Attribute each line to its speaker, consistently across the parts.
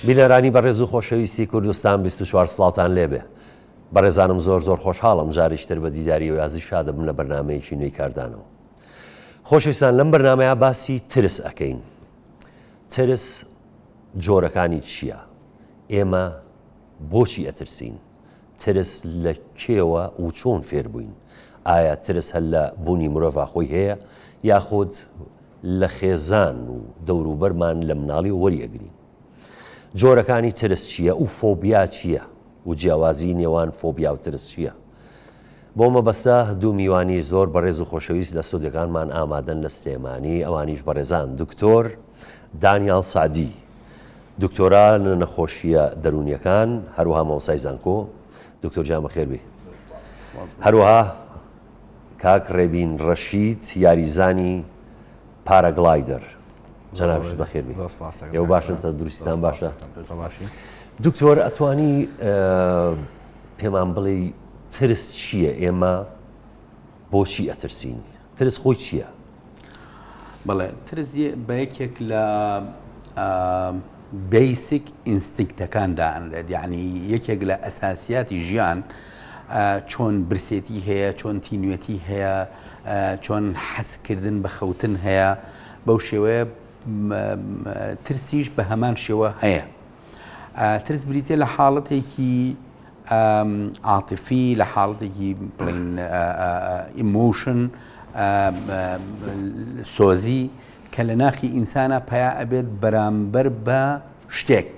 Speaker 1: بینەرانی بەڕێز و خۆشەویستی کوردستان 24 سڵاوتان لێبێ. بەڕێزانم زۆر زۆر خۆشحاڵم جاریش تر بە دیداری ئەو ئازیز شادەبم لە بەرنامەیەکی نوێی کاردانەوە. خۆشەویستان لەم بەرنامەیە باسی ترس ئەکەین. ترس جۆرەکانی چییە؟ ئێمە بۆچی ئەترسین؟ ترس لە کێوە و چۆن فێر بووین؟ ئایا ترس هەر لە بوونی مرۆڤا خۆی هەیە یاخود لە خێزان و دەوروبەرمان لە مناڵیەوە وەری ئەگرین؟ جۆرەکانی ترس چییە و فۆبیا چییە و جیاوازی نێوان فۆبیا و ترس چییە؟ بۆ مەبەستە دوو میوانی زۆر بەڕێز و خۆشەویست لە ستۆدیۆکانمان ئامادەن لە سلێمانی ئەوانیش بەڕێزان دکتۆر دانیاڵ سەعدی دکتۆرا لە نەخۆشییە دەروونیەکان هەروەها مامۆستای زانکۆ دکتۆر گیان بەخێربێی هەروەها کاک ڕێبین ڕەشید یاریزانی paraglider جەنابیشت بەخێربێی ئێوە باشن تەندروستیتان باشە دکتۆر ئەتوانی پێمان بڵێی ترس چییە ئێمە بۆچی ئەترسین ترس خۆی چییە؟
Speaker 2: بەڵێ ترس بە یەکێک لە basic instinct ەکان دائەنرێت یعنی یەکێک لە ئەساسیاتی ژیان چۆن برسێتی هەیە چۆن تینوێتی هەیە چۆن حەزکردن بە خەوتن هەیە بەو شێوەیە ترسیش بە هەمان شێوە هەیە ترس بریتە لە حاڵەتێکی عاتفی لە حاڵەتێکی بڵین emotion سۆزی کە لە ناخی ئینسانە پیا ئەبێت بەرامبەر بە شتێک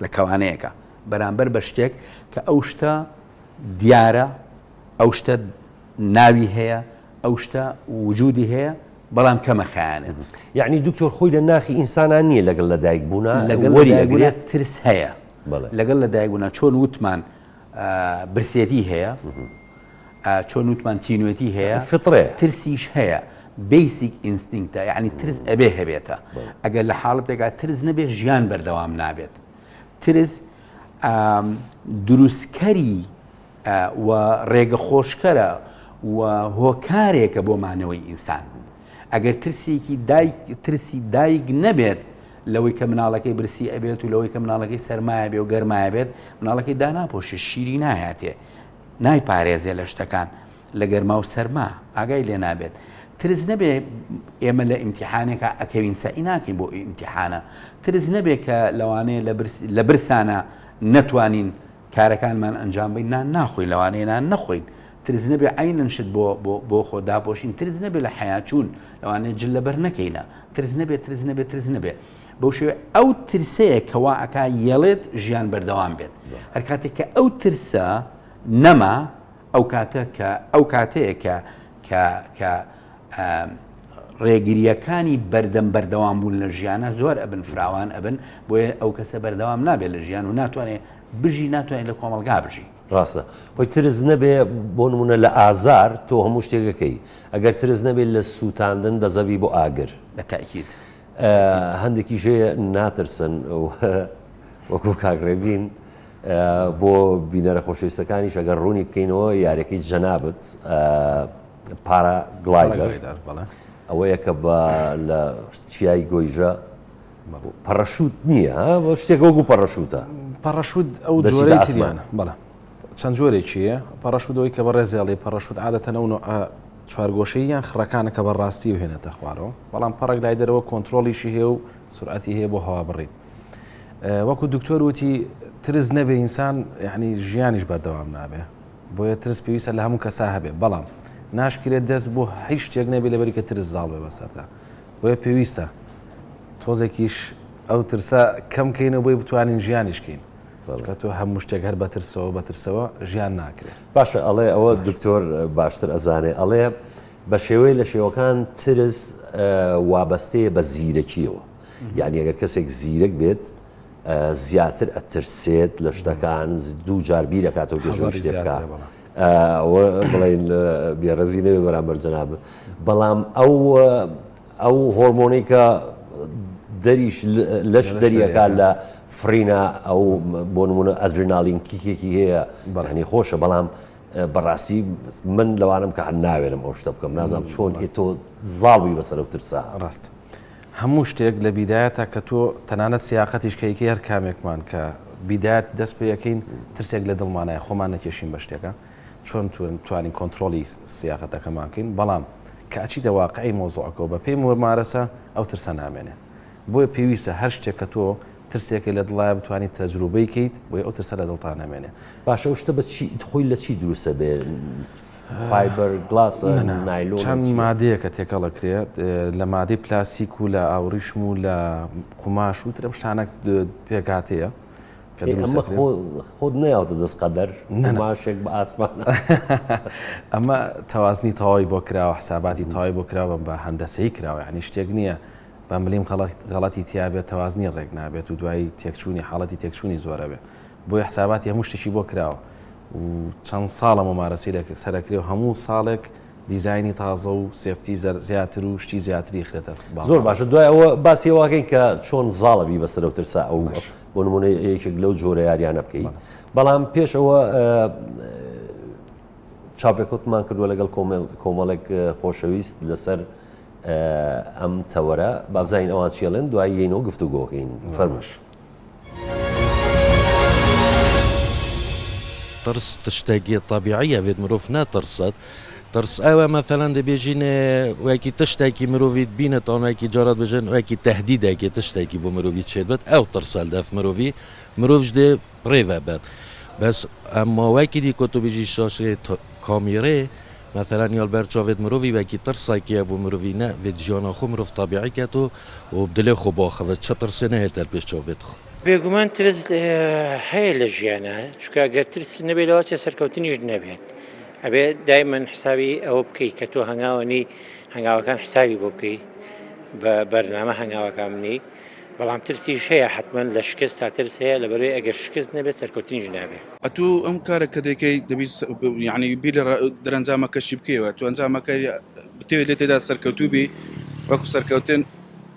Speaker 2: لە کەوانەیەکە بەرامبەر بە شتێک کە ئەو شتە دیارە ئەو شتە ناوی هەیە ئەو شتە وجودی هەیە بەڵام کەمە خایەنێت.
Speaker 1: یەعنی دکتۆر خۆی لە ناخی ئینسانا نییە لەگەڵ لە دایک بوونا
Speaker 2: لەگەڵ وەری ئەگرێت؟ ترس هەیە لەگەڵ لە دایک بوونا چۆن وتمان برسێتی هەیە چۆن وتمان تینوێتی هەیە
Speaker 1: فطرێ
Speaker 2: ترسیش هەیە basic instinct ە یعنی ترس ئەبێ هەبێتە ئەگەر لە حاڵەتێکا ترس نەبێت ژیان بەردەوام نابێت ترس دروستکەری و ڕێگە خۆشکەرە و هۆکارێکە بۆ مانەوەی ئینسان. ئەگەر ترسێکی دایک ترسی دایک نەبێت لەوەی کە مناڵەکەی برسی ئەبێت و لەوەی کە مناڵەکەی سەرمایە بێ و گەرمایە بێت مناڵەکەی داناپۆشێ شیری نایاتێ نایپارێزێ لە شتەکان لە گەرما و سەرما ئاگای لێ نابێت ترس نەبێ ئێمە لە ئیمتیحانێکا ئەکەوین سەعی ناکەین بۆ ئیمتیحانە ترس نەبێ کە لەوانەیە لە برسانە نەتوانین کارەکانمان ئەنجام بەین نان ناخۆین لەوانەیە نان نەخۆین ترس نەبێ عەینەن شت بۆ بۆ بۆ خۆ داپۆشین ترس نەبێ لە حەیا چوون لەوانەیە جل لەبەر نەکەینە ترس نەبێ ترس نەبێ ترس نەبێ بەو شێوەیە ئەو ترسەیە کە وا ئەکا یەڵێت ژیان بەردەوام بێت هەر کاتێک کە ئەو ترسە نەما ئەو کاتە کە ئەو کاتەیە کە کە کە ڕێگرییەکانی بەردەم بەردەوام بوون لە ژیانە زۆر ئەبن فراوان ئەبن بۆیە ئەو کەسە بەردەوام نابێت لە ژیان و ناتوانێت بژی ناتوانێت لە کۆمەڵگا بژی.
Speaker 1: ڕاستە خۆی ترس نەبێ بۆ نمونە لە ئازار تۆ هەموو شتێکەکەی ئەگەر ترس نەبێ لە سووتاندن دەزەبی بۆ ئاگر.
Speaker 2: بە تەئکید.
Speaker 1: هەندێکیش هەیە ناترسن وەکو کاک ڕێبین بۆ بینەرە خۆشەویستەکانیش ئەگەر ڕوونی بکەینەوە یاریەکەی جەنابت paraglider ئەوەیە کە بە لە چیای گۆیژە پەڕەشوت نییە شتێک وەکو پەڕەشوتە
Speaker 3: پەڕەشوت ئەو جۆرەی تریانە بەڵێ چەند جۆرێکی هەیە پەڕەشوت ئەوەی کە بەڕێزێڵی پەڕەشوت عادەتەن ئەو نوعە چوارگۆشەی یان خڕەکانە کە بەڕاستی و هێنێتە خوارەوە بەڵام paraglider ەوە کۆنتترۆلیشی هەیە و سرعەتی هەیە بۆ هەوا بڕین وەکو دکتۆر وتی ترس نەبێ ئینسان یعنی ژیانیش بەردەوام نابێ بۆیە ترس پێویستە لە هەموو کەسا هەبێ بەڵام ناشکرێت دەست بۆ هیچ شتێک نەبێ لەبەری کە ترس زاڵ بێ بەسەردا بۆیە پێویستە تۆزێکیش ئەو ترسە کەم کەینەوە بۆی بتوانین ژیانیش کەین چونکە تۆ هەموو شتێک هەر بەترسەوە بەترسەوە ژیان ناکرێت.
Speaker 1: باشە ئەڵێ ئەوە دکتۆر باشتر ئەزانێ ئەڵێ بە شێوەیە لە شێوەکان ترس وابەستەیە بە زیرەکیەوە یعنی ئەگەر کەسێک زیرەک بێت زیاتر ئەترسێت لە شتەکان دوو جار بیر ئەکاتەوە پێش ئەوەی شتێ بکا ئەوە بڵێین بێڕێزی نەبێ بەرامبەر جەناب بەڵام ئەو ئەو هۆرمۆنەی کە دەریش لەش دەریەکە لە فڕینە ئەو بۆ نمونە ئەدریناڵین کیکێکی هەیە بەڵانی خۆشە بەڵام بەڕاستی من لەوانم کە هەر ناوێرم ئەو شتە بکەم نازانم چۆن تۆ زاڵ بووی بەسەر ئەو ترسە
Speaker 3: ڕاست. هەموو شتێک لە بیدایەتە کە تۆ تەنانەت سیاقەتیش کە یکەی هەر کامێکمان کە بیدایەت دەست پێ یەکەین ترسێک لە دڵمانایە خۆمان نەکێشین بە شتێکە چۆن توانین کۆنتترۆلی سیاقەتەکەمان کەین بەڵام کە ئەچیتە واقعی مۆزۆعەکەەوە بە پێی مۆرمارەسە ئەو ترسە نامێنێ بۆیە پێویستە هەر شتێک کە تۆ ترسێکی لە دڵایە بتوانیت تەجروبەی کەیت بۆیە ئەو ترسە لە دڵتا نەمێنێ.
Speaker 1: باشە ئەو شتە بە چی خۆی لە چی دروستە بێ فایبەر گلاسە نایلۆن
Speaker 3: چەند مادەیەکە تێکەڵ ئەکرێت لە مادەی پلاستیک و لە ئاوریشم و لە قوماش و ترم شتانە پێکهاتەیە
Speaker 1: کە ئەمە خۆت نەیاوتە دەست قەدەر قوماشێک بە ئاسمان
Speaker 3: ئەمە تەوازنی تەواوی بۆ کراوە حساباتی تەواوی بۆ کراوە بە هەندەسەی کراوە یعنی شتێک نییە بە ملیم غەڵەتی تیابێت تەوازنی ڕێک نابێت و دوایی تێکچوونی حاڵەتی تێکچوونی زۆرە بێ بۆیە حساباتی هەموو شتێکی بۆ کراوە و چەند ساڵە ممارەسی لە سەرەکرێ و هەموو ساڵێک دیزاینی تازە و safety زیاتر و شتی زیاتری خرێتە
Speaker 1: زۆر باشە دوای ئەوە باسی ئەوەکەین کە چۆن زاڵە بی بەسەر و ترسا ئەو بۆ نمونە یەکێک لەو جۆرە یاریانە بکەی بەڵام پێش ئەوە چاپێکوتمان کردووە لەگەڵ کۆمەڵێک خۆشەویست لەسەر ئەم تەوەرە بابزانین ئەوان چیڵێن دوای یینەوە گفتوگۆکەین فەرموش.
Speaker 4: ترس تشتێکی تەبیعیە بێت مرۆڤ نەترسێت ترس ئەوە مەسەلەن دەبێژین وەکی تشتێکی مرۆڤی بینێتان وەکی جارات بژن وەکی تهدیدێکی تشتێکی بۆ مرۆڤی چێت بێت ئەو ترسە دەف مرۆڤی مرۆڤش دێ ڕێڤە بێت بەس ئەمما وەکی دی کۆ تو بژی شاشێ کامیرێ مەسەلەن یال بەر چاڤێت مرۆڤی وەکی ترسێکیە بۆ مرۆڤی نە ڤێت ژیانا خۆ مرۆڤ تەبیعی کەت و و دلێ خۆ باخڤت چ ترسێ نەهێتە پێش چاڤێت خۆ.
Speaker 5: بێگومان ترس هەیە لە ژیانا چونکە گەر ترست نەبێت لەوەچێ سەرکەوتنیش نەبێت ئەبێ دایمەن حسابی ئەوە بکەی کە تۆ هەنگاوەنی هەنگاوەکان حسابی بۆ بکەی بە بەرنامە هەنگاوەکان بنێی بەڵام ترسیش هەیە حتمما لە شکست تا ترس هەیە لەبەرەوەی ئەگەر شکست نەبێت سەرکەوتنیش نابێت.
Speaker 6: ئەتوو ئەم کارە کە دەیکەی دەبی یعنی بیر لە دەرەنجامەکەشی بکەیەوە تو ئەنجامەکە بتەوێت لێ تێدا سەرکەوتوو بی وەکو سەرکەوتن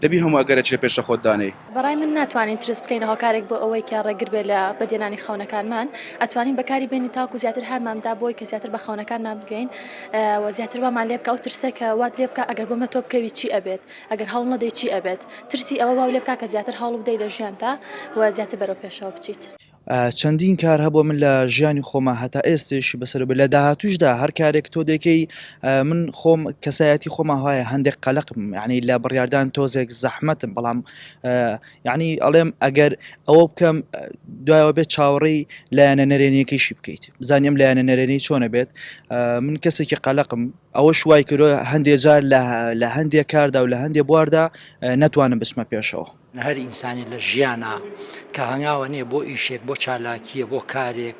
Speaker 6: دەبی هەموو ئەگەرێکی لە پێشە خۆت دانێی.
Speaker 7: بەڕای من ناتوانین ترس بکەینە هۆکارێک بۆ ئەوەی کە ڕێگر بێت لە بەدیهێنانی خەونەکانمان، ئەتوانین بەکاری بێنین تاوەکو زیاتر هانمان بدا بۆی کە زیاتر بە خەونەکانمان بگەین و زیاتر وامان لێ بکا ئەو ترسە کە وات لێ بکا ئەگەر بۆمە تۆ بکەوی چی ئەبێت ئەگەر هەوڵ نەدەی چی ئەبێت ترسی ئەوە واو لێ بکا کە زیاتر هەوڵ بدەی لە ژیانتا و زیاتر بەرەو پێشەوە بچیت.
Speaker 8: چەندین کار هەبووە من لە ژیانی خۆما هەتا ئێستێشی بەسەر بێ لە داهاتووشدا هەر کارێک تۆ دەیکەی من خۆم کەسایەتی خۆما هەیە هەندێک قەلەقم یعنی لە بڕیاردان تۆزێک زەحمەتم بەڵام یعنی ئەڵێم ئەگەر ئەوە بکەم دوایەوە بێت چاوەڕێی لایەنە نەرێنیەکەیشی بکەیت بزانانی ئەم لایەنە نەرێنی چۆنە بێت من کەسێکی قەلەقم ئەوەش وای کردوە هەندێ جار لە هەندێ کاردا و لە هەندێ بواردا نەتوانم بچمە پێشەوە.
Speaker 9: هەر ئینسانێ لە ژیانا کە هەنگاوە نێ بۆ ئیشێک، بۆ چالاکییە، بۆ کارێک،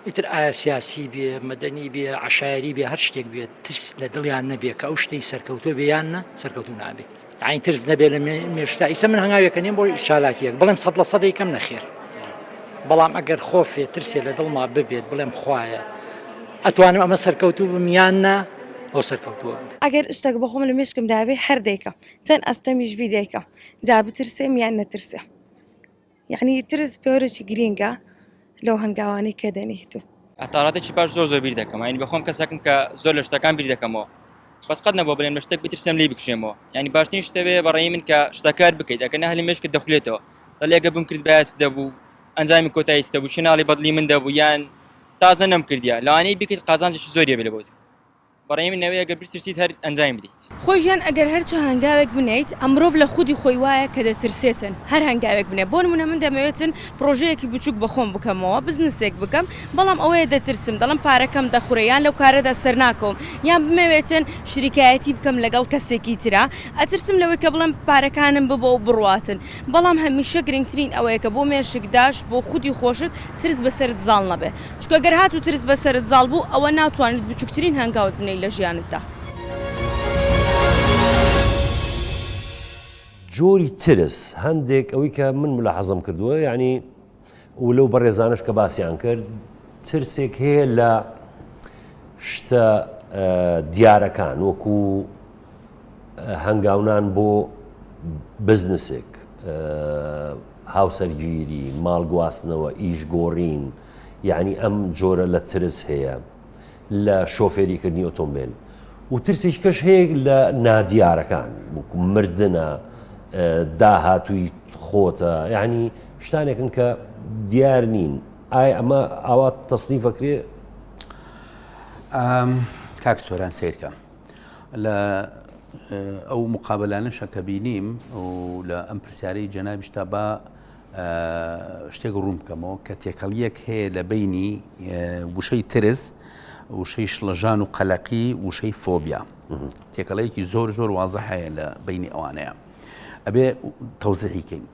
Speaker 9: ئیتر ئایا سیاسی بێ، مەدەنی بێ، عەشایەری بێ، هەر شتێک بێ، ترس لە دڵیان نەبێ کە ئەو شتەی سەرکەوتوو بێ یان نا، سەرکەوتوو نابێ. یانی ترس نەبێ لە مێشکدا، ئیسە من هەنگاوێکە نێم بۆ چالاکییەک، بڵێم سەد لە سەد دەیکەم نەخێر. بەڵام ئەگەر خۆفێ ترسێ لە دڵما ببێت بڵێم خوایە ئەتوانم ئەمە سەرکەوتوو بم یان نا، ئەو سەرکەوتووە بم.
Speaker 10: ئەگەر شتەک بۆ خۆم لە مێشکم دابێ هەر دەیکەم چەند ئەستەمیش بی دەیکەم جا بترسێم یان نەترسێم یەعنی ترس پێوەرێکی گرینگە لەو هەنگاوانەی کە دەنێیت و.
Speaker 11: تا ڕادەیەکی باش زۆر زۆر بیر دەکەم یانی بەخۆم کەسێکم کە زۆر لە شتەکان بیر دەکەمەوە بەس قەت نەبووە بڵێم لە شتێک بترسێم لێی بکشێمەوە یانی باشترین شتە بێ بەڕێی من کە شتەکار بکەیت ئەگەر نا هەلی مێشکت دەخولێتەوە دەڵێ ئەگەر بمکردبایە چ دەبوو ئەنجامی کۆتایی چ دەبوو چ ناڵی بەدڵی من دەبوو یان تازە نەمکردیە لەوانەیە بیکەیت قازانجێکی زۆری هەبێ لە بۆت بەڕێی من ئەوەیە گەر بترسیت هەر ئەنجامی بدەیت.
Speaker 10: خۆی ژیان ئەگەر هەر چ هەنگاوێک بنێیت ئە مرۆڤ لە خودی خۆی وایە کە دەترسێتن هەر هەنگاوێک بنێ بۆ نمونە من دەمەوێتن پڕۆژەیەکی بچوک بە خۆم بکەمەوە بزنسێک بکەم بەڵام ئەوەیە دەترسم دەڵێم پارەکەم دەخورێ یان لەو کارەدا سەرناکەوم یان بمەوێتن شریکایەتی بکەم لەگەڵ کەسێکی ترا ئەترسم لەوەی کە بڵێم پارەکانم ببە و بڕواتن بەڵام هەمیشە گرنگترین ئەوەیە کە بۆ مێشک داش بۆ خودی خۆشت ترس بەسەرت زاڵ نەبێ چونکە گەر هاتوو ترس بەسەرت زاڵ بوو ئەوە ناتوانیت بچوکترین هەنگاوت بنێی لە ژیانتدا.
Speaker 1: جۆری ترس هەندێک ئەوەی کە من ملاحەزەم کردووە یعنی و لەو بەڕێزانش کە باسیان کرد ترسێک هەیە لە شتە دیارەکان وەکو هەنگاونان بۆ بزنسێک، هاوسەرگیری، ماڵ گواستنەوە، ئیش گۆڕین، یەعنی ئەم جۆرە لە ترس هەیە لە شۆفێریکردنی ئۆتۆمبێل و ترسێکی کەش هەیە لە نادیارەکان وەکو مردنە. داهاتووی خۆتە یعنی شتانێکن کە دیار نین ئایا ئەمە ئاوا تەسنیف ئەکرێ؟
Speaker 2: کاک سۆران سەیرکە لە ئەو مقابلانەشە کە بینیم و لە ئەم پرسیارەی جەنابیشتا با شتێک ڕوون بکەمەوە کە تێکەڵیەک هەیە لە بینی وشەی ترس وشەی شڵەژان و قەلەقی وشەی فۆبیا تێکەڵەیەکی زۆر زۆر وازە هەیە لە بینی ئەوانەیە ئەبێ تەوزیحی کەین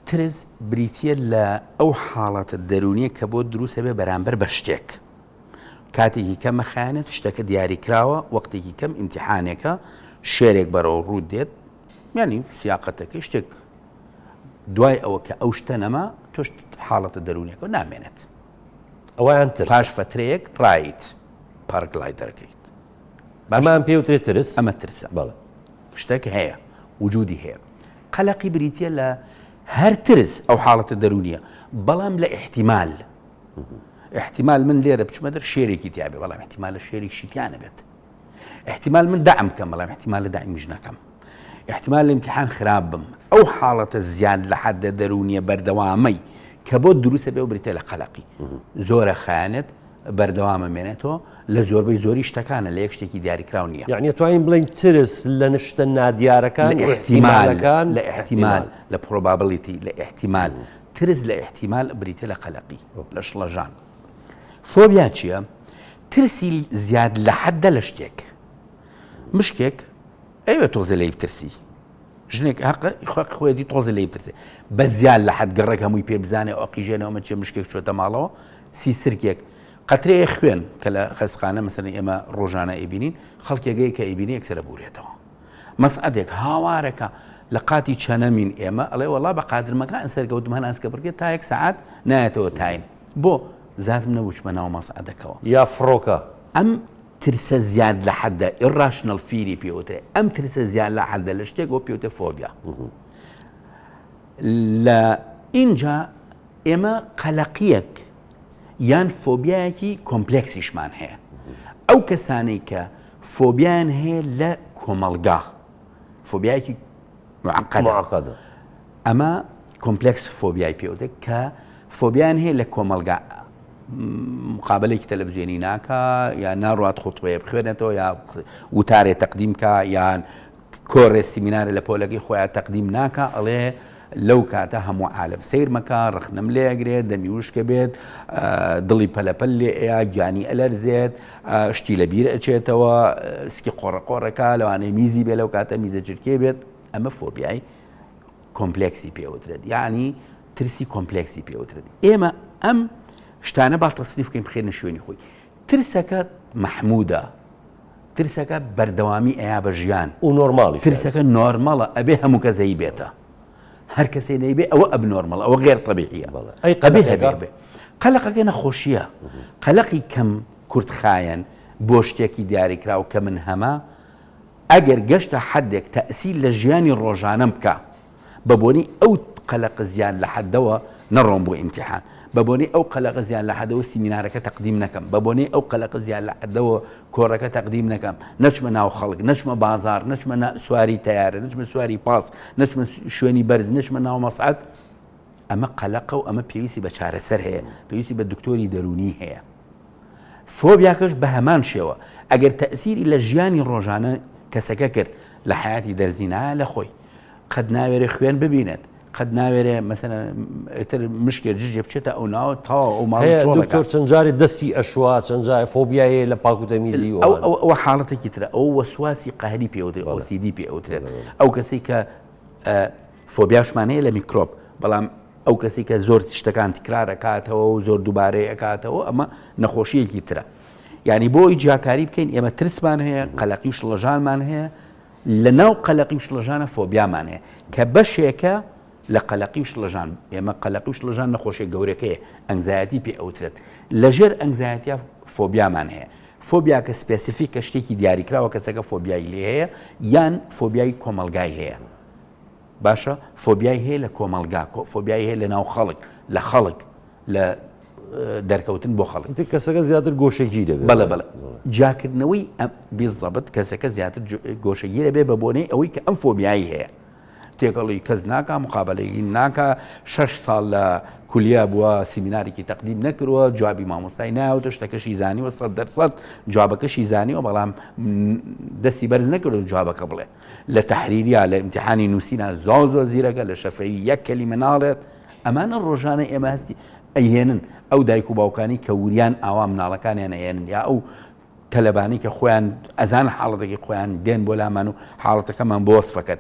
Speaker 2: ترس بریتییە لە ئەو حاڵەتە دەروونیە کە بۆت دروست ئەبێ بەرامبەر بە شتێک. کاتێکی کەمە خایەنێت شتەکە دیاریکراوە، وەختێکی کەم ئیمتیحانێکە، شێرێک بەرەو ڕووت دێت، یانی سیاقەتەکەی شتێک دوای ئەوە کە ئەو شتە نەما تۆش حاڵەتە دەروونیەکە نامێنێت.
Speaker 1: ئەویان ترس.
Speaker 2: پاش فەترەیەک ڕایت پارگلایدەرەکەیت.
Speaker 1: ئەمان پێوترێت ترس؟
Speaker 2: ئەمە ترسە.
Speaker 1: بەڵێ.
Speaker 2: شتێک هەیە وجودی هەیە. قەلەقی بریتییە لە هەر ترس ئەو حاڵەتە دەروونیە بەڵام لە ئیحتیمال ئیحتیمال من لێرە بچمە دەر شێرێکی تیاابێ بەڵام ئیحتیمال لە شێرێکی تیا نەبێت ئیحتیمال من دەعم بکەم بەڵام ئیحتیمال لە دەعمیش نەکەم ئیحتیمال لە ئیمتیحان خراپ بم ئەو حاڵەتە زیاد لە حەدە دەروونیە بەردەوامەی کە بۆ دروستە بێ و بریتە لە قەلەقی زۆرە خایەنێت بەردەوام ئەمێنێتەوە لە زۆربەی زۆری شتەکانە لە یەک شتێکی دیاریکراو نییە.
Speaker 1: یەعنی ئەتوانین بڵێین ترس لە شتە نادیارەکان
Speaker 2: لە
Speaker 1: و
Speaker 2: ئیحتیمال
Speaker 1: ئیحتیمالەکان
Speaker 2: لە ئیحتیمال لە probability لە ئیحتیمال ترس لە ئیحتیمال بریتیە لە قەلەقی لە شڵەژان. فۆبیا چییە؟ ترسی زیاد لە حەدە لە شتێک. مشکێک ئەیەوێ تۆزێ لێی بترسی. ژنێک هەقە خۆی خۆیەتی تۆزێ لێی بترسێ. بەس زیاد لە حەد گەڕێک هەمووی پێ بزانێ ئەقیژێنێ ئەمە چیە مشکێک چۆتە ماڵەوە سیسرکێک قەترەیە خوێن کە لە خەستخانە مەسەلەن ئێمە ڕۆژانە ئەیبینین خەڵکێک هەیە کە ئەیبینێ یەکسەر ئەبورێتەوە مەسعەدێک هاوارەکە لە قاتی چەنەمین ئێمە ئەڵێ وەڵا بە قادرمەکان سەرکەوتم هەناسکە بڕگێ تا یەک سەعات نایەتەوە تایم بۆ زاتم نەبوو چمە ناو مەسعەدەکەوە
Speaker 1: یا فڕۆکە.
Speaker 2: ئەم ترسە زیاد لە حەدە irrational fear ی پێوترێ ئەم ترسە زیاد لە حەدە لە شتێک بۆ پێوتە فۆبیا لە ئینجا ئێمە قەلەقیەک یان فۆبیایەکی کۆمپلێکسیشمان هەیە. ئەو کەسانەی کە فۆبیایان هەیە لە کۆمەڵگا، فۆبیایەکی معقدە، ئەمە کۆمپلێکس فۆبیای پێوتێت کە فۆبیان هەیە لە کۆمەڵگا مقابلێکی تەلەڤزیۆنی ناکا یا ناڕات خوتبەیە بخوێنێتەوە یا وتارێ تەقدیم کا یان کۆڕێ سیمینارێ لە پۆلەکەی خۆیا تەقدیم ناکا ئەڵێ لەو کاتە هەموو عالەم سەیر مەکا ڕەخنەم لێ ئەگرێت دەمی وشکە بێت دڵی پەلەپەل لێ ئەیا گیانی ئەلەرزێت شتی لە بیر ئەچێتەوە سکی قۆڕە قۆڕەکە لەوانەیە میزی بێ لەو کاتە میزە چرکێ بێت ئەمە فۆبیای کۆمپلێکسی پێوترێت یعنی ترسی کۆمپلێکسی پێوترێت ئێمە ئەم شتانە با تەسنیف بکەین بخێنە شوێنی خۆی ترسەکە مەحمودە ترسەکە بەردەوامی ئەیا بە ژیان.
Speaker 1: و نۆرماڵیشە.
Speaker 2: ترسەکە نۆرمەڵە ئەبێ هەموو کەس هەیبێتە. هەر کەسێ نەیبێ ئەوە abnormal ە ئەوە غێر تەبیعیە.
Speaker 1: بەڵێ. ئەی
Speaker 2: ئەبێ
Speaker 1: قەلەقەکە؟
Speaker 2: هەبێ هەبێ. قەلەقەکە نەخۆشییە. قەلەقی کەم کورتخایەن بۆ شتێکی دیاریکراو کە من هەمە ئەگەر گەشتە حەدێک تەئسیر لە ژیانی ڕۆژانەم بکا بە بۆنەی ئەو قەلەقە زیاد لە حەدەوە نەڕۆم بۆ ئیمتیحان، بە بۆنەی ئەو قەلەقە زیاد لە حەدەوە سیمینارەکە تەقدیم نەکەم، بە بۆنەی ئەو قەلەقە زیاد لە حەدەوە کۆڕەکە تەقدیم نەکەم، نەچمە ناو خەڵک، نەچمە بازاڕ، نەچمە سواری تەیارە، نەچمە سواری پاس، نەچمە شوێنی بەرز، نەچمە ناو مەسعەد، ئەمە قەلەقە و ئەمە پێویستی بە چارەسەر هەیە، پێویستی بە دکتۆری دەروونی هەیە. فۆبیاکەش بە هەمان شێوە ئەگەر تەئسیری لە ژیانی ڕۆژانە کەسەکە کرد لە حەیاتی دەرزی نایە لە خۆی قەت ناوێرێ خوێن ببینێت قەت ناوێرێ مەسەلەن ئیتر مشکێ جژێ بچێتە ئەو ناوە تەواو ئەو ماڵە
Speaker 1: هەیە
Speaker 2: چۆڵەکە.
Speaker 1: دکتۆر چەند جارێ دەستی ئەشوا چەند جارێ فۆبیای هەیە لە پاک و تەمیزی و
Speaker 2: ئەو
Speaker 1: ئەوانە.
Speaker 2: ئەو ئەوە حاڵەتێکی ترە ئەوە وەسواسی قەهری پێ ئەوترێت
Speaker 1: بەڵێ.
Speaker 2: OCD پێ ئەوترێت ئەو کەسەی کە فۆبیاشمان هەیە لە میکرۆب بەڵام ئەو کەسی کە زۆر شتەکان تکرار ئەکاتەوە و زۆر دووبارەی ئەکاتەوە ئەمە نەخۆشیەکی ترە یعنی بۆی جیاکاری بکەین ئێمە ترسمان هەیە قەلەقی و شڵەژانمان هەیە لە ناو قەلەقی و شڵەژانە فۆبیامان هەیە کە بەشێکە لە قەلەقی و شڵەژان ئێمە قەلەقی و شڵەژان نەخۆشیە گەورەکەیە anxiety پێ ئەوترێت لەژێر anxiety یا فۆبیامان هەیە فۆبیاکە specific ە شتێکی دیاریکراوە کەسەکە فۆبیای لێ هەیە یان فۆبیای کۆمەڵگای هەیە باشە فۆبیای هەیە لە کۆمەڵگا فۆبیای هەیە لە ناو خەڵک لە خەڵک لە دەرکەوتن بۆ خەڵک
Speaker 1: ئیتر کەسەکە زیاتر گۆشەگیر دەبێت
Speaker 2: بەڵێ بەڵێ جیاکردنەوەی ئەم بالضبط کەسەکە زیاتر گۆشەگیرە بێ بە بۆنەی ئەوەی کە ئەم فۆبیایی هەیە. تێکەڵی کەس ناکا، مقابەلەی ناکا، شەش ساڵ لە کولیە بووە سیمینارێکی تەقدیم نەکردووە، جوابی مامۆستای نایەوەتە، شتەکەشی زانیوە 100% جوابەکەشی زانیوە، بەڵام دەستی بەرز نەکردو جوابەکە بڵێ. لە تەحریریا لە ئیمتیحانی نووسینا زۆر زۆر زیرەکە، لە شەفەوی یەک کەلیمە ناڵێت. ئەمانە ڕۆژانە ئێمە هەستی ئەیهێنن، ئەو دایک و باوکانی کە وریان ئاوا مناڵەکانیان ئەهێنن یا ئەو تەلەبانەی کە خۆیان ئەزان حاڵەتەکەی خۆیان دێن بۆ لامان و حاڵەتەکەمان بۆ وەسفەکەن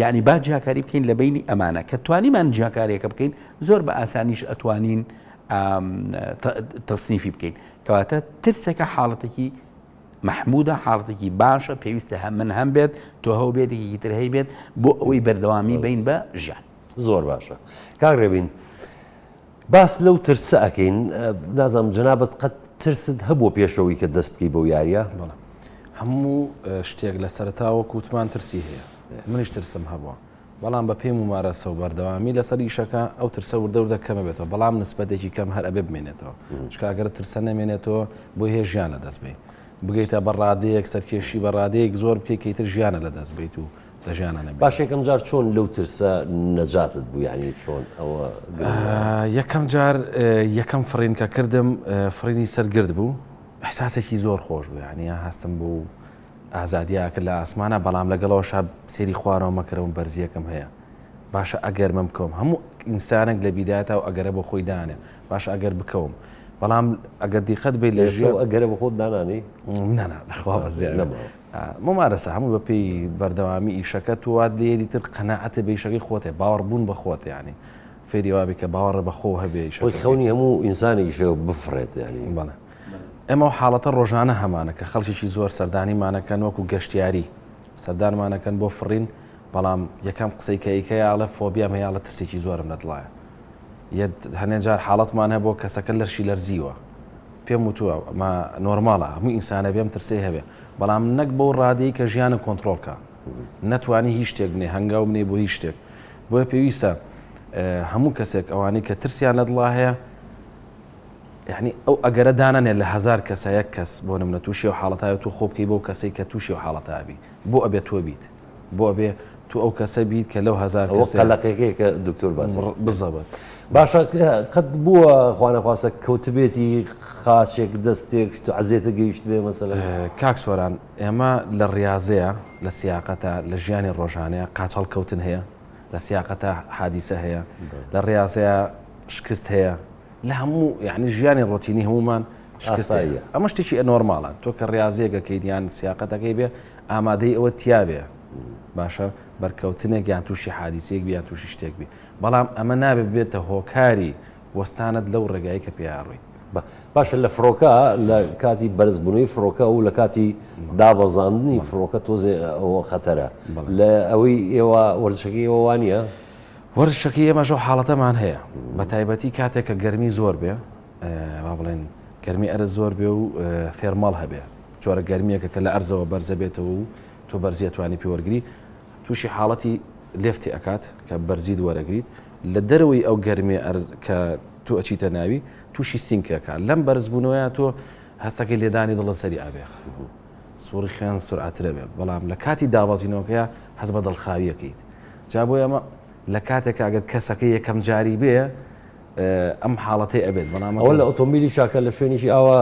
Speaker 2: یعنی با جیاکاری بکەین لە بینی ئەمانە کە توانیمان جیاکاریەکە بکەین زۆر بە ئاسانیش ئەتوانین تەسنیفی بکەین کەواتە ترسەکە حاڵەتێکی مححمودە حاڵەتێکی باشە پێویستە هەم من هەم بێت تۆ هەو بێت یەکێکی تر هەی بێت بۆ ئەوەی بەردەوامی بین بە ژیان
Speaker 1: زۆر باشە کاک ڕێبین باس لەو ترسە ئەکەین نازانم جەنابت قەت ترست هەبووە پێشەوەی کە دەست بکەی بەو یاریە؟
Speaker 3: بەڵێ هەموو شتێک لە سەرەتا وەک وتمان ترسی هەیە منیش ترسم هەبووە بەڵام بە پێی ممارەسە و بەردەوامی لەسەر ئیشەکە ئەو ترسە وردە وردە کەمە بێتەوە بەڵام نسبەتێکی کەم هەر ئەبێ بمێنێتەوە چونکە ئەگەر ترسە نەمێنێتەوە بۆی هەیە ژیان لەدەست بەی بگەیتە بە ڕادەیەک سەرکێشی بە ڕادەیەک زۆر بکەیت کە ئیتر ژیانە لەدەست بیت و لە ژیانا نەمێنێت.
Speaker 1: باشە یەکەم جار چۆن لەو ترسە نەجاتت بوو یانی چۆن ئەوە
Speaker 3: گرنگە؟ یەکەم جار یەکەم فڕین کە کردم فڕینی سەر گرد بوو ئیحساسێکی زۆر خۆش بوو یانی هەستم بوو ئازادیا کرد لە ئاسمانە بەڵام لەگەڵەوەشا سێری خوارەوە مەکەرەوە بەرزیەکەم هەیە باشە ئەگەر من بکەوم هەموو ئینسانێک لە بیدایەتا و ئەگەرە بۆ خۆی دانێ باشە ئەگەر بکەوم بەڵام ئەگەر دیقەت بیت لە ژێر
Speaker 1: ئەگەرە بۆ خۆت دانانی
Speaker 3: نانا لەخوا بەزیاد نەماوە مومارەسە هەموو بە پێی بەردەوامی ئیشەکە تۆ وات لێ دیتر قەناعەتە بە ئیشەکەی خۆتێ باوەڕ بوون بە خۆت یانی فێری وابی کە باوەڕە بە خۆ هەبێ
Speaker 1: ئیشەکە خۆی خەونی هەموو ئینسانێکیشە بفڕێت یانی.
Speaker 3: بەڵێ ئێمە ئەو حاڵەتە ڕۆژانە هەمانە کە خەڵکێکی زۆر سەردانیمانەکەن وەکو گەشتیاری سەردانمانەکەن بۆ فڕین بەڵام یەکەم قسەی کە ئەیکە یاڵێ فۆبیام هەیە یاڵێ ترسێکی زۆرم لە دڵایە یەت هەنێ جار حاڵەتمان هەبووە کەسەکە لەرشی لەرزیوە پێم وتووە ئەمە نۆرماڵە هەموو ئینسانە بێم ترسەی هەبێ بەڵام نەک بەو ڕادەی کە ژیانە کۆنتترۆڵ کە نەتوانی هیچ شتێک بنێ هەنگاو بنێ بۆ هیچ شتێک بۆیە پێویستە هەموو کەسێک ئەوانەی کە ترسیان لە دڵا هەیە یعنی ئەو ئەگەرە دانەنێ لە هزار کەسە یەک کەس بۆ نمونە تووشی و حاڵەتایە تو خۆ بکەی بەو کەسەی کە تووشی و حاڵەتابی بۆ ئەبێ تۆ بیت بۆ ئەبێ تو ئەو کەسە بیت کە لەو هەزار
Speaker 1: ئەوە کەسە قەلەقێکەیە کە دکتۆر باسی کرد.
Speaker 3: بزەبت.
Speaker 1: باشە قەت بووە خوانەخواستە کەوتبێتی خاچێک دەستێک شت عەزێتە گەیشتبێ مەسەلەن؟
Speaker 3: کاک سۆران ئێمە لە ڕیازەیە لە سیاقەتە لە ژیانی ڕۆژانەیە قاچ هەڵکەوتن هەیە لە سیاقەتە حادیسە هەیە لە ڕیازەیە شکست هەیە لە هەموو یعنی ژیانی ڕۆتینی هەموومان شکست هەیە ئەمە شتێکی نۆرماڵە تۆ کە ڕاضیەکەکەیت یان سیاقەتەکەی بێ ئامادەی ئەوە تیاابێ باشە بەرکەوتنێک یان تووشی حادیسێک بیان تووشی شتێک بی بەڵام ئەمە نابێت بێتە هۆکاری وەستانت لەو ڕێگای کە پێیاڕۆیت.
Speaker 1: باشە لە فڕۆکە لە کاتی بەرزبوونەوەی فڕۆکە و لە کاتی دابەزاندنی فڕۆکە تۆزێ ئەوە خەتەرە لە ئەوەی ئێوە وەرزشەکەی ئێوە وانە؟
Speaker 3: وەرزشەکەی ئێمەش ئەو حاڵەتەمان هەیە بە تایبەتی کاتێک کە گەرمی زۆر بێ با بڵێن گەرمی ئەرز زۆر بێ و thermal هەبێ جۆرە گەرمیەکە کە لە ئەرزەوە بەرزە بێتەوە و تۆ بەرزیە توانی پێوەرگری تووشی حاڵەتی لێفتی ئەکات کە بەرزیت وەرەگریت لە دەرەوەی ئەو گەرمی ئەرز کە تۆ ئەچیتە ناوی تووشی سینکەکە لەم بەرزبوونەوەیان تۆ هەستەکەی لێدانی دڵە سەری ئابێ سوڕی خوێن سورعەترە بێ بەڵام لە کاتی دابەزینەوەکەیا هەست بە دڵخاوی ئەکەیت جا بۆیە ئەمە لە کاتێک ئەگەر کەسەکە یەکەم جاری بێ ئەم حاڵەتەی ئەبێت بەڵام
Speaker 1: ئەوە لە ئۆتۆمبیلی شاکە لە شوێنێکی ئاوا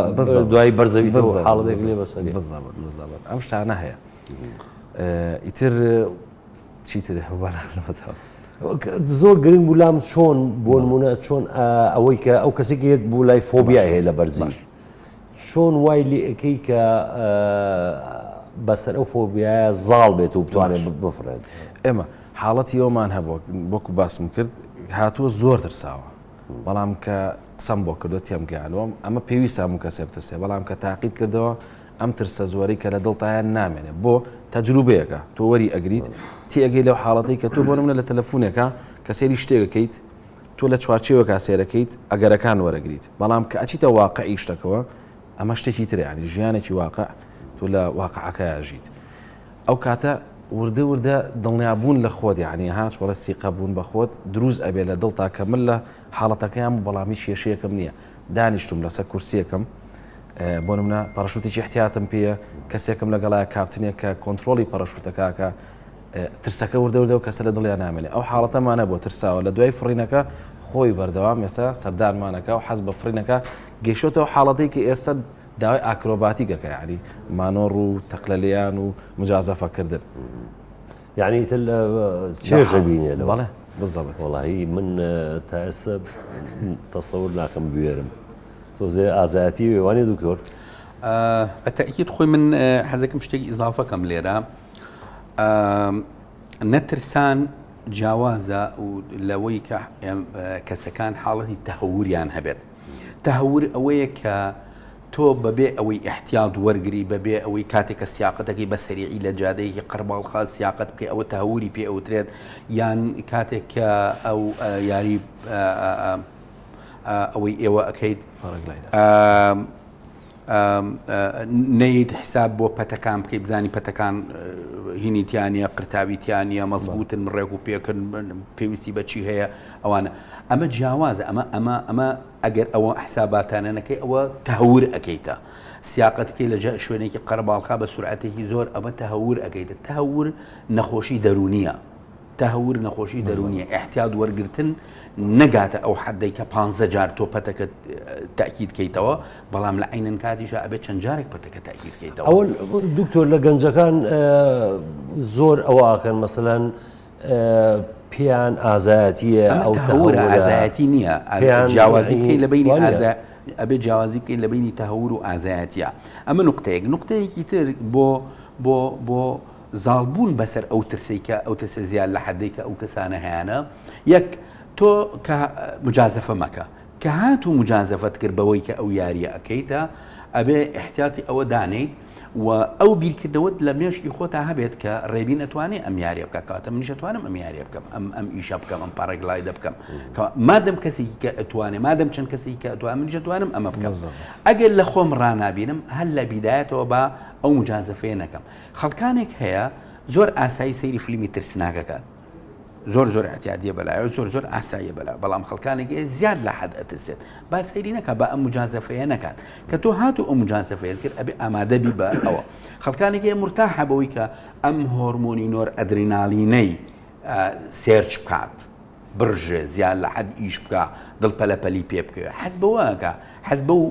Speaker 1: دوای بەرزەویتەوە حاڵەتێک لێ بەسەر
Speaker 3: بالضبط بالضبط ئەم شتانە هەیە ئیتر چیتر هەبوو لە خزمەتەوە
Speaker 1: زۆر گرنگ بوو لام چۆن بۆ نمونە چۆن ئەوەی کە ئەو کەسێک یەت بوو لای فۆبیای هەیە لە بەرزی چۆن وای لێ ئەکەی کە بەسەر ئەو فۆبیایە زاڵ بێت و بتوانێت بفڕێت؟
Speaker 3: ئێمە حاڵەتی ئەومان هەبوو وەکو باسم کرد هاتووە زۆر ترساوە بەڵام کە قسەم بۆ کردو تێم گەیانەوە ئەمە پێویستە هەموو کەسێ بترسێ بەڵام کە تاقیت کردەوە ئەم ترسە زۆرەی کە لە دڵتایان نامێنێ بۆ تەجروبەیەکە تۆ وەری ئەگریت تێگەی لەو حاڵەتەی کە تۆ بۆ نمونە لە تەلەفونێکە کە سەیری شتێکەکەیت تۆ لە چوارچێوەکا سەیرەکەیت ئەگەرەکان وەرەگریت بەڵام کە ئەچیتە واقعی شتەکەوە ئەمە شتێکی ترە یانی ژیانێکی واقع تۆ لە واقعەکەیا ژیت ئەو کاتە وردە وردە دڵنیابوون لە خۆت یعنی ها چۆڵە سیقە بوون بە خۆت دروست ئەبێ لە دڵتا کە من لە حاڵەتەکەیان بەڵام هیچ کێشەیەکم نییە دانیشتوم لەسەر کورسیەکەم بۆ نمونە پەڕەشوتێکی احتیاتم پێیە کەسێکم لەگەڵایە کاپتنێک کە کۆنتترۆلی پەڕەشوتەکەکە. ترسەکە وردە وردە و کەسە لە دڵیان نامێنێ ئەو حاڵەتەمانە بۆ ترساوە لە دوای فڕینەکە خۆی بەردەوام ئێستا سەردانمانەکە و حەز بە فڕینەکە گەیشتەوە حاڵەتێک کە ئێستا داوای ئاکرۆباتیکەکە یعنی مانۆڕ و تەقلەلیان و مجازەفەکردن
Speaker 1: یعنی تر چێژە بینێ لەوە.
Speaker 3: بەڵێ بالضبط.
Speaker 1: وەڵاهی من تا ئێستا تەسەور ناکەم بوێرم تۆزێ ئازایەتی وێ وانە دکتۆر؟
Speaker 2: بە تەئکید خۆی من حەزەکەم شتێک ئیزافەکەم لێرە نەترسان جیاوازە و لەوەی کە کەسەکان حاڵەتی تەهوریان هەبێت تەهور ئەوەیە کە تۆ بەبێ ئەوەی ئیحتیات وەرگری، بەبێ ئەوەی کاتێک کە سیاقەت ئەکەی بە سەریعی لە جادەیەکی قەرباڵخا سیاقەت بکەی ئەوە تەهوری پێ ئەوترێت، یان کاتێک کە ئەو یاری ئەوەی ئێوە ئەکەیت نەیت حساب بۆ پەتەکان بکەی بزانی پەتەکان هینی تیانە قرتاوی تیانە مەزبوتن ڕێک و پێکن پێویستی بەچی هەیە ئەوانە ئەمە جیاوازە ئەمە ئەمە ئەمە ئەگەر ئەوە حساباتانە نەکەی ئەوە تەهور ئەکەیتە سیاقەت بکەی لە شوێنێکی قەرەباڵخا بە سورعەتێکی زۆر ئەمە تەهور ئەکەیتە تەهور نەخۆشی دەروونیە تەهور نەخۆشی دەروونیە احتیاط وەرگتن نەگاتە ئەو حدەی کە پ جار تۆ پەتەکە تاکیید کەیتەوە بەڵام لە عینەن کاتیشە ئەبێت چەند جارێک پەتەکە تاکیید کەیتەوە
Speaker 1: ئەوە دکتۆر لە گەنجەکان زۆر ئەوە ئەکەن مەسەلەن پێیان ئازایەتیە
Speaker 2: ئەو تەهورە ئازایەتی نییە جیاوازی بکەین لە بینی ئازا ئەبێ جیاوازی بکەین لە بینی تەهور و ئازایەتیە ئەمە نقطەیەک نقطەیەکی تر بۆ بۆ بۆ زاڵبوون بەسەر ئەو ترسەی کە ئەو ترسە زیاد لە حەدەی کە ئەو کەسانە هەیانە یەک تۆ کە مجازەفە مەکە کە هات و مجازەفەت کرد بەوەی کە ئەو یاریە ئەکەیتە ئەبێ احتیاتی ئەوە دانێیت و ئەو بیرکردنەوەت لە مێشکی خۆتا هەبێت کە ڕێبین ئەتوانێ ئەم یاریە بکات کەواتە منیش ئەتوانم ئەم یاریە بکەم ئەم ئەم ئیشە بکەم ئەم paraglide ە بکەم مادەم کەسێکی کە ئەتوانێ مادەم چەند کەسێکی کە ئەتوانێ منیش ئەتوانم ئەمە بکەم ئەگەر لە خۆم ڕانابینم هەر لە بیدایەتەوە با ئەو مجازەفەیە نەکەم خەڵکانێک هەیە زۆر ئاسایی سەیری فیلمی ترسناکەکات زۆر زۆر ئیعتیادیە بەلایەوە زۆر زۆر ئاساییە بەلا بەڵام خەڵکانێک هەیە زیاد لە حەد ئەترسێت با سەیری نەکات با ئەم مجازەفەیە نەکات کە تۆ هاتوو ئەو مجازەفەیەت کرد ئەبێ ئامادە بی بە ئەوە خەڵکانێک هەیە مرتاحە بەوەی کە ئەم هۆرمۆنی نۆر ئەدرینالینەی search بکات بڕژێ زیاد لە حەد ئیش بکا دڵ پەلەپەلی پێ بکەوێ حەز بەوە ئەکا حەز بەو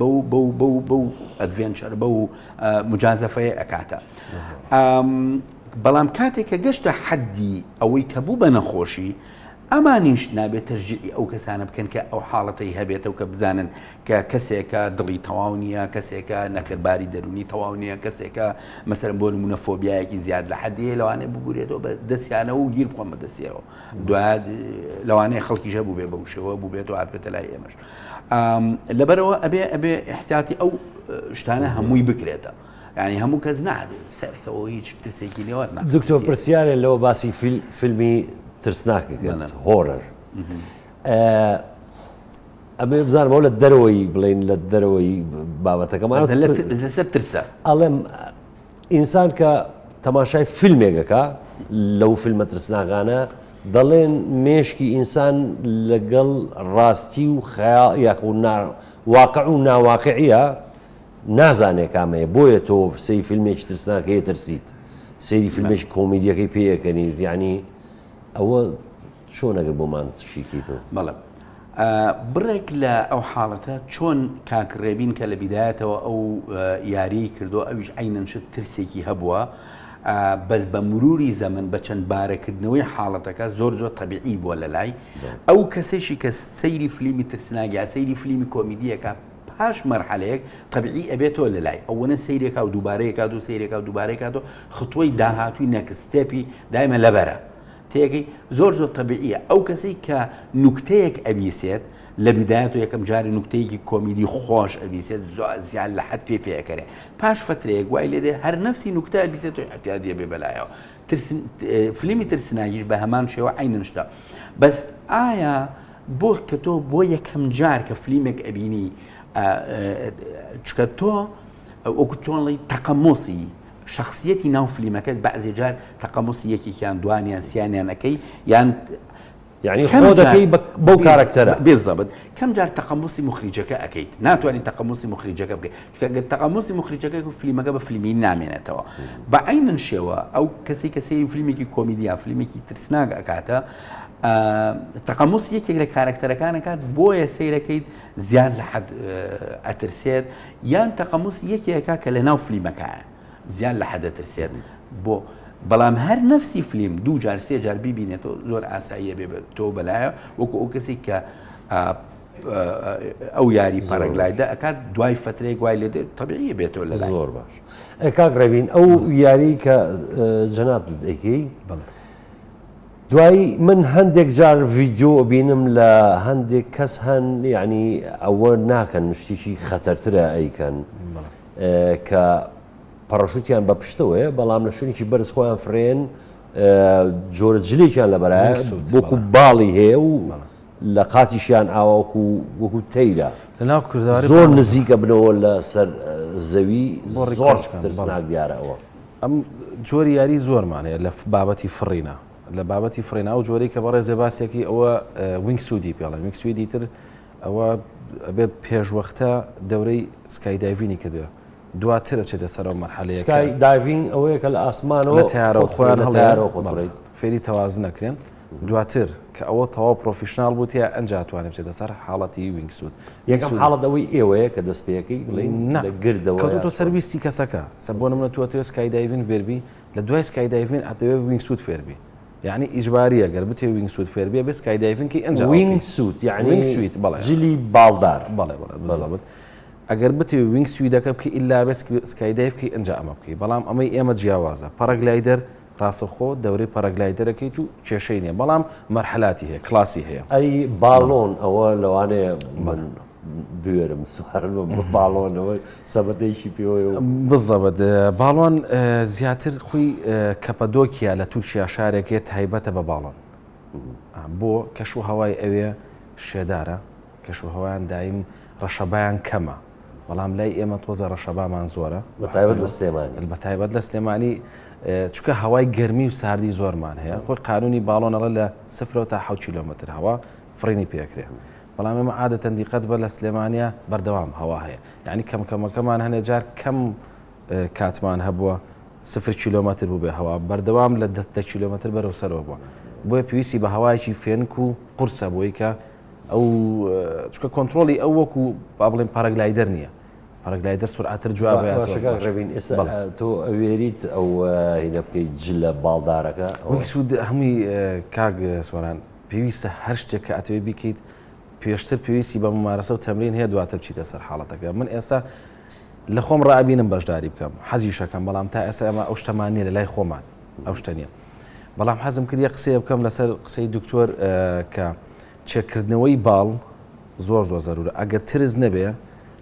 Speaker 2: بەو بەو بەو بەو adventure بەو مجازەفەیە ئەکاتە بەڵام کاتێک کە گەشتە حەدی ئەوەی کە بوو بە نەخۆشی، ئەمانیش نابێت تەشجیعی ئەو کەسانە بکەن کە ئەو حاڵەتەی هەبێتەوە کە بزانن کە کەسێکە دڵی تەواو نییە، کەسێکە نەخێر باری دەروونی تەواو نییە، کەسێکە مەسەلەن بۆ نموونە فۆبیایەکی زیاد لە حەدی هەیە لەوانەیە ببورێتەوە بە دەستیانەوە و گیر بخۆن بە دەستیەوە. دوایە لەوانەیە خەڵکیش هەبووبێ بەو شێوە بووبێتەوە هاتبێتە لای ئێمەش. لەبەرئەوە ئەبێ ئەبێ ئیحتیاتی ئەو شتانە هەمووی بکرێتە. یانی هەموو کەس نا سەرکەوە هیچ ترسێکی لێوە
Speaker 1: دکتۆر پرسیارێ لەوە باسی فیلمی ترسناک کرد horror ئەمێ بزانمەوە لە دەرەوەی بڵین لە دەرەوەی بابەتەکەمان
Speaker 2: لەسەر ترسە
Speaker 1: ئەڵێم ئینسان کە تەماشای فیلمێکەکە لەو فیلمە ترسناکانە دەڵێن مێشکی ئینسان لەگەڵ ڕاستی و خەیاڵ یاخود واقع و ناواقعیە نازانێ کامەیە بۆیە تۆ سەیری فیلمێکی ترسناکەی ترسیت سەیری فیلمێکی کۆمیدیەکەی پێیەکەنیت یعنی ئەوە چۆن ئەگەر بۆمان شیکەیتەوە؟
Speaker 2: بەڵێ بڕێک لە ئەو حاڵەتە چۆن کاک ڕێبین کە لە بیدایەتەوە ئەو یاریی کردو ئەویش عینەن شت ترسێکی هەبووە بەس بە مروری زەمن بە چەند بارەکردنەوەی حاڵەتەکە زۆر زۆر تەبیعی بووە لە لای ئەو کەسێکی کە سەیری فلیمی ترسناک یا سەیری فلیمی کۆمیدیەکە پاش مەرحەلەیەک تەبعی ئەبێتەوە لەلای ئەوەنە سەیرێکا و دووبارەیەکات و سەیرێکا و دووبارەیەکات و خطوەی داهاتووی next step ی دایمە لەبەرە تێگەی زۆر زۆر تەبیعیە ئەو کەسەی کە نوکتەیەک ئەبیسێت لە بیدایەت و یەکەم جاری نوکتەیەکی کۆمیدی خۆش ئەبیسێت زۆر زیاد لە حەد پێ پێئەکەنێ پاش فەترەیەک وای لێ دێ هەر نەفسی نوکتە ئەبیسێت و ئیعتیادیە بێ بەلایەوە ترسن فلیمی ترسناکیش بە هەمان شێوە عەینەن شتە بەس ئایا بۆ کە تۆ بۆ یەکەم جار کە فلیمێک ئەبینی چکە تۆ وەکو چۆنڵی تەقەمۆسی شخصیەتی ناو فلیمەکەت بەعزێ جار تەقەمۆسی یەکێکیان دوانیان سیانیان ئەەکەی یان.
Speaker 1: یعنی خۆ دەکەی بەو کارەکتەرە.
Speaker 2: بالضبط کەم جار تەقەموسی موخریجەکە ئەکەیت ناتوانانی تەقەموسی موخریجەکە بکەیت چونکە گەر تەقەموسی موخریجەکە و فلیمەکە بە فلیمی نامێنێتەوە بە عینن شێوە ئەو کەسی کە سەیری فلیمێکی کۆمیدیا فلیمێکی ترسناک ئەکاتە تەقەموسی یەکێک لە کارەکتەرەکان ئەکات بۆیە سەیرەکەیت زیاد لە حەد ئەترسێت یان تەقەموسی یەکێکە کە لە ناو فلیمەکایە زیاد لە حەد دەترسێت بۆ بەڵام هەر نەفسی فلیم دوو جار سێ جار بیبینێتەوە زۆر ئاساییە بێ تۆ بەلایە وەکو ئەو کەسی کە ئەو یاری paraglider ە ئەکات دوای فترەیەک وای لێ دێت تەبیعیە بێتەوە لە
Speaker 1: زۆر باش کاک ڕێبین ئەو یاری کە جەنابت دەکەی دوایی من هەندێک جار ڤیدیۆ ئەبینم لە هەندێک کەس هەن یعنی ئەوە ناکەن شتێکی خەتەرترە ئەیکەن کە پەڕەشوتیان بە پشتەوەیە بەڵام لە شوێنێکی بەرز خۆیان فرێن جۆرە جلێکیان لەبەرایە وەکو باڵی هەیە و لە قاتیشیان ئاوا وەکو وەکو تەیرە
Speaker 3: لەناو کوردەواری
Speaker 1: زۆر نزیکە بنەوە لە سەر زەوی زۆر ترسناک دیارە ئەوە.
Speaker 3: ئەم جۆری یاری زۆرمان هەیە لە بابەتی فڕینە لە بابەتی فڕینە ئەو جۆرەی کە بەڕێزێ باسێکی ئەوە wingsuit ی پێڵێن wingsuit ی تر ئەوە ئەبێ پێشوەختە دەورەی skydiving ی کردوێ دواتر ئەچێتە سەر ئەو مەرحەلەیە
Speaker 1: skydiving ئەوەیە کە لە ئاسمانەوە
Speaker 3: لە تەیارەوە خۆیان هەڵیارەوە خۆت فێری تەوازن ئەکرێن دواتر کە ئەوە تەواو professional بوو تیا ئەنجا توانێت بچێتە سەر حاڵەتی wingsuit.
Speaker 1: یەکەم حاڵەت ئەوەی ئێوەیە کە دەست پێەکەی بڵێین لە گردەوە
Speaker 3: کەوتۆتە سەر ویستی کەسەکە سە بۆ نمونە تۆ ئەتەوێت skydiving فێربی لە دوای skydiving ئەتەوێت wingsuit فێربی یعنی ئیجباریە گەر بتێ wingsuit فێربی بێ skydiving کەی ئەنجا
Speaker 1: wingsuit یعنی
Speaker 3: wingsuit بەڵێ
Speaker 1: جلی باڵدار
Speaker 3: بەڵێ بەڵێ بالضبط ئەگەر بتەوێ wingsuit ەکە بکەی ئیلا بێ skydive بکەی ئەنجا ئەمە بکەی بەڵام ئەمەی ئێمە جیاوازە paraglider ڕاستەوخۆ دەورەی paraglider ەکەیت و کێشەی نییە بەڵام مەرحەلاتی هەیە کلاسی هەیە.
Speaker 1: ئەی باڵۆن ئەوە لەوانەیە من بوێرم سوار بم بە باڵۆنەوە سەبەتەیەکی پێوەیە و.
Speaker 3: بزەبت باڵۆن زیاتر خۆی کەپەدۆکیا لە تورکیا شارێک هەیە تایبەتە بە باڵۆن بۆ کەش و هەوای ئەوێ شێدارە کەشوهەوایان دایم ڕەشەبایان کەمە، بەڵام لای ئێمە تۆزە ڕەشەبامان زۆرە.
Speaker 1: بەتایبەت لە سلێمانی.
Speaker 3: بەتایبەت لە سلێمانی چونکە هەوای گەرمی و ساردی زۆرمان هەیە. خۆی قانونی باڵۆن ئەڵێ لە سفرەوە تا حەوت کیلۆمەتر هەوا فڕینی پێکرێ. بەڵام ئێمە عادەتەن دیقەت بە لە سلێمانیا بەردەوام هەوا هەیە. یعنی کەم کەمەکەمان هەنێ جار کەم کاتمان هەبووە سفر کیلۆمەتر بووبێ هەوا بەردەوام لە دە کیلۆمەتر بەرەو سەرەوە بووە. بۆیە پێویستی بە هەوایەکی فێنک و قورسە بۆی کە ئەو چونکە کۆنترۆڵی ئەو وەکو با بڵێن paraglider نییە paraglider سرعەتر جواب
Speaker 1: باشە کاک ڕێبین ئێستا تۆ ئەوێریت ئەو هینە بکەیت جلە باڵدارەکە
Speaker 3: wingsuit هەمووی کاک سۆران پێویستە هەر شتێک کە ئەتەوێت بیکەیت پێشتر پێویستی بە ممارەسە و تەمرین هەیە دواتر بچیتە سەر حاڵەتەکە من ئێستا لە خۆم ڕابینم بەشداری بکەم حەزیشەکەم بەڵام تا ئێستا ئەمە ئەو شتەمان نییە لە لای خۆمان ئەو شتە نییە بەڵام حەزم کرد یە قسەیە بکەم لەسەر قسەی دکتۆر کە چێکردنەوەی باڵ زۆر زۆر زەرورە ئەگەر ترس نەبێ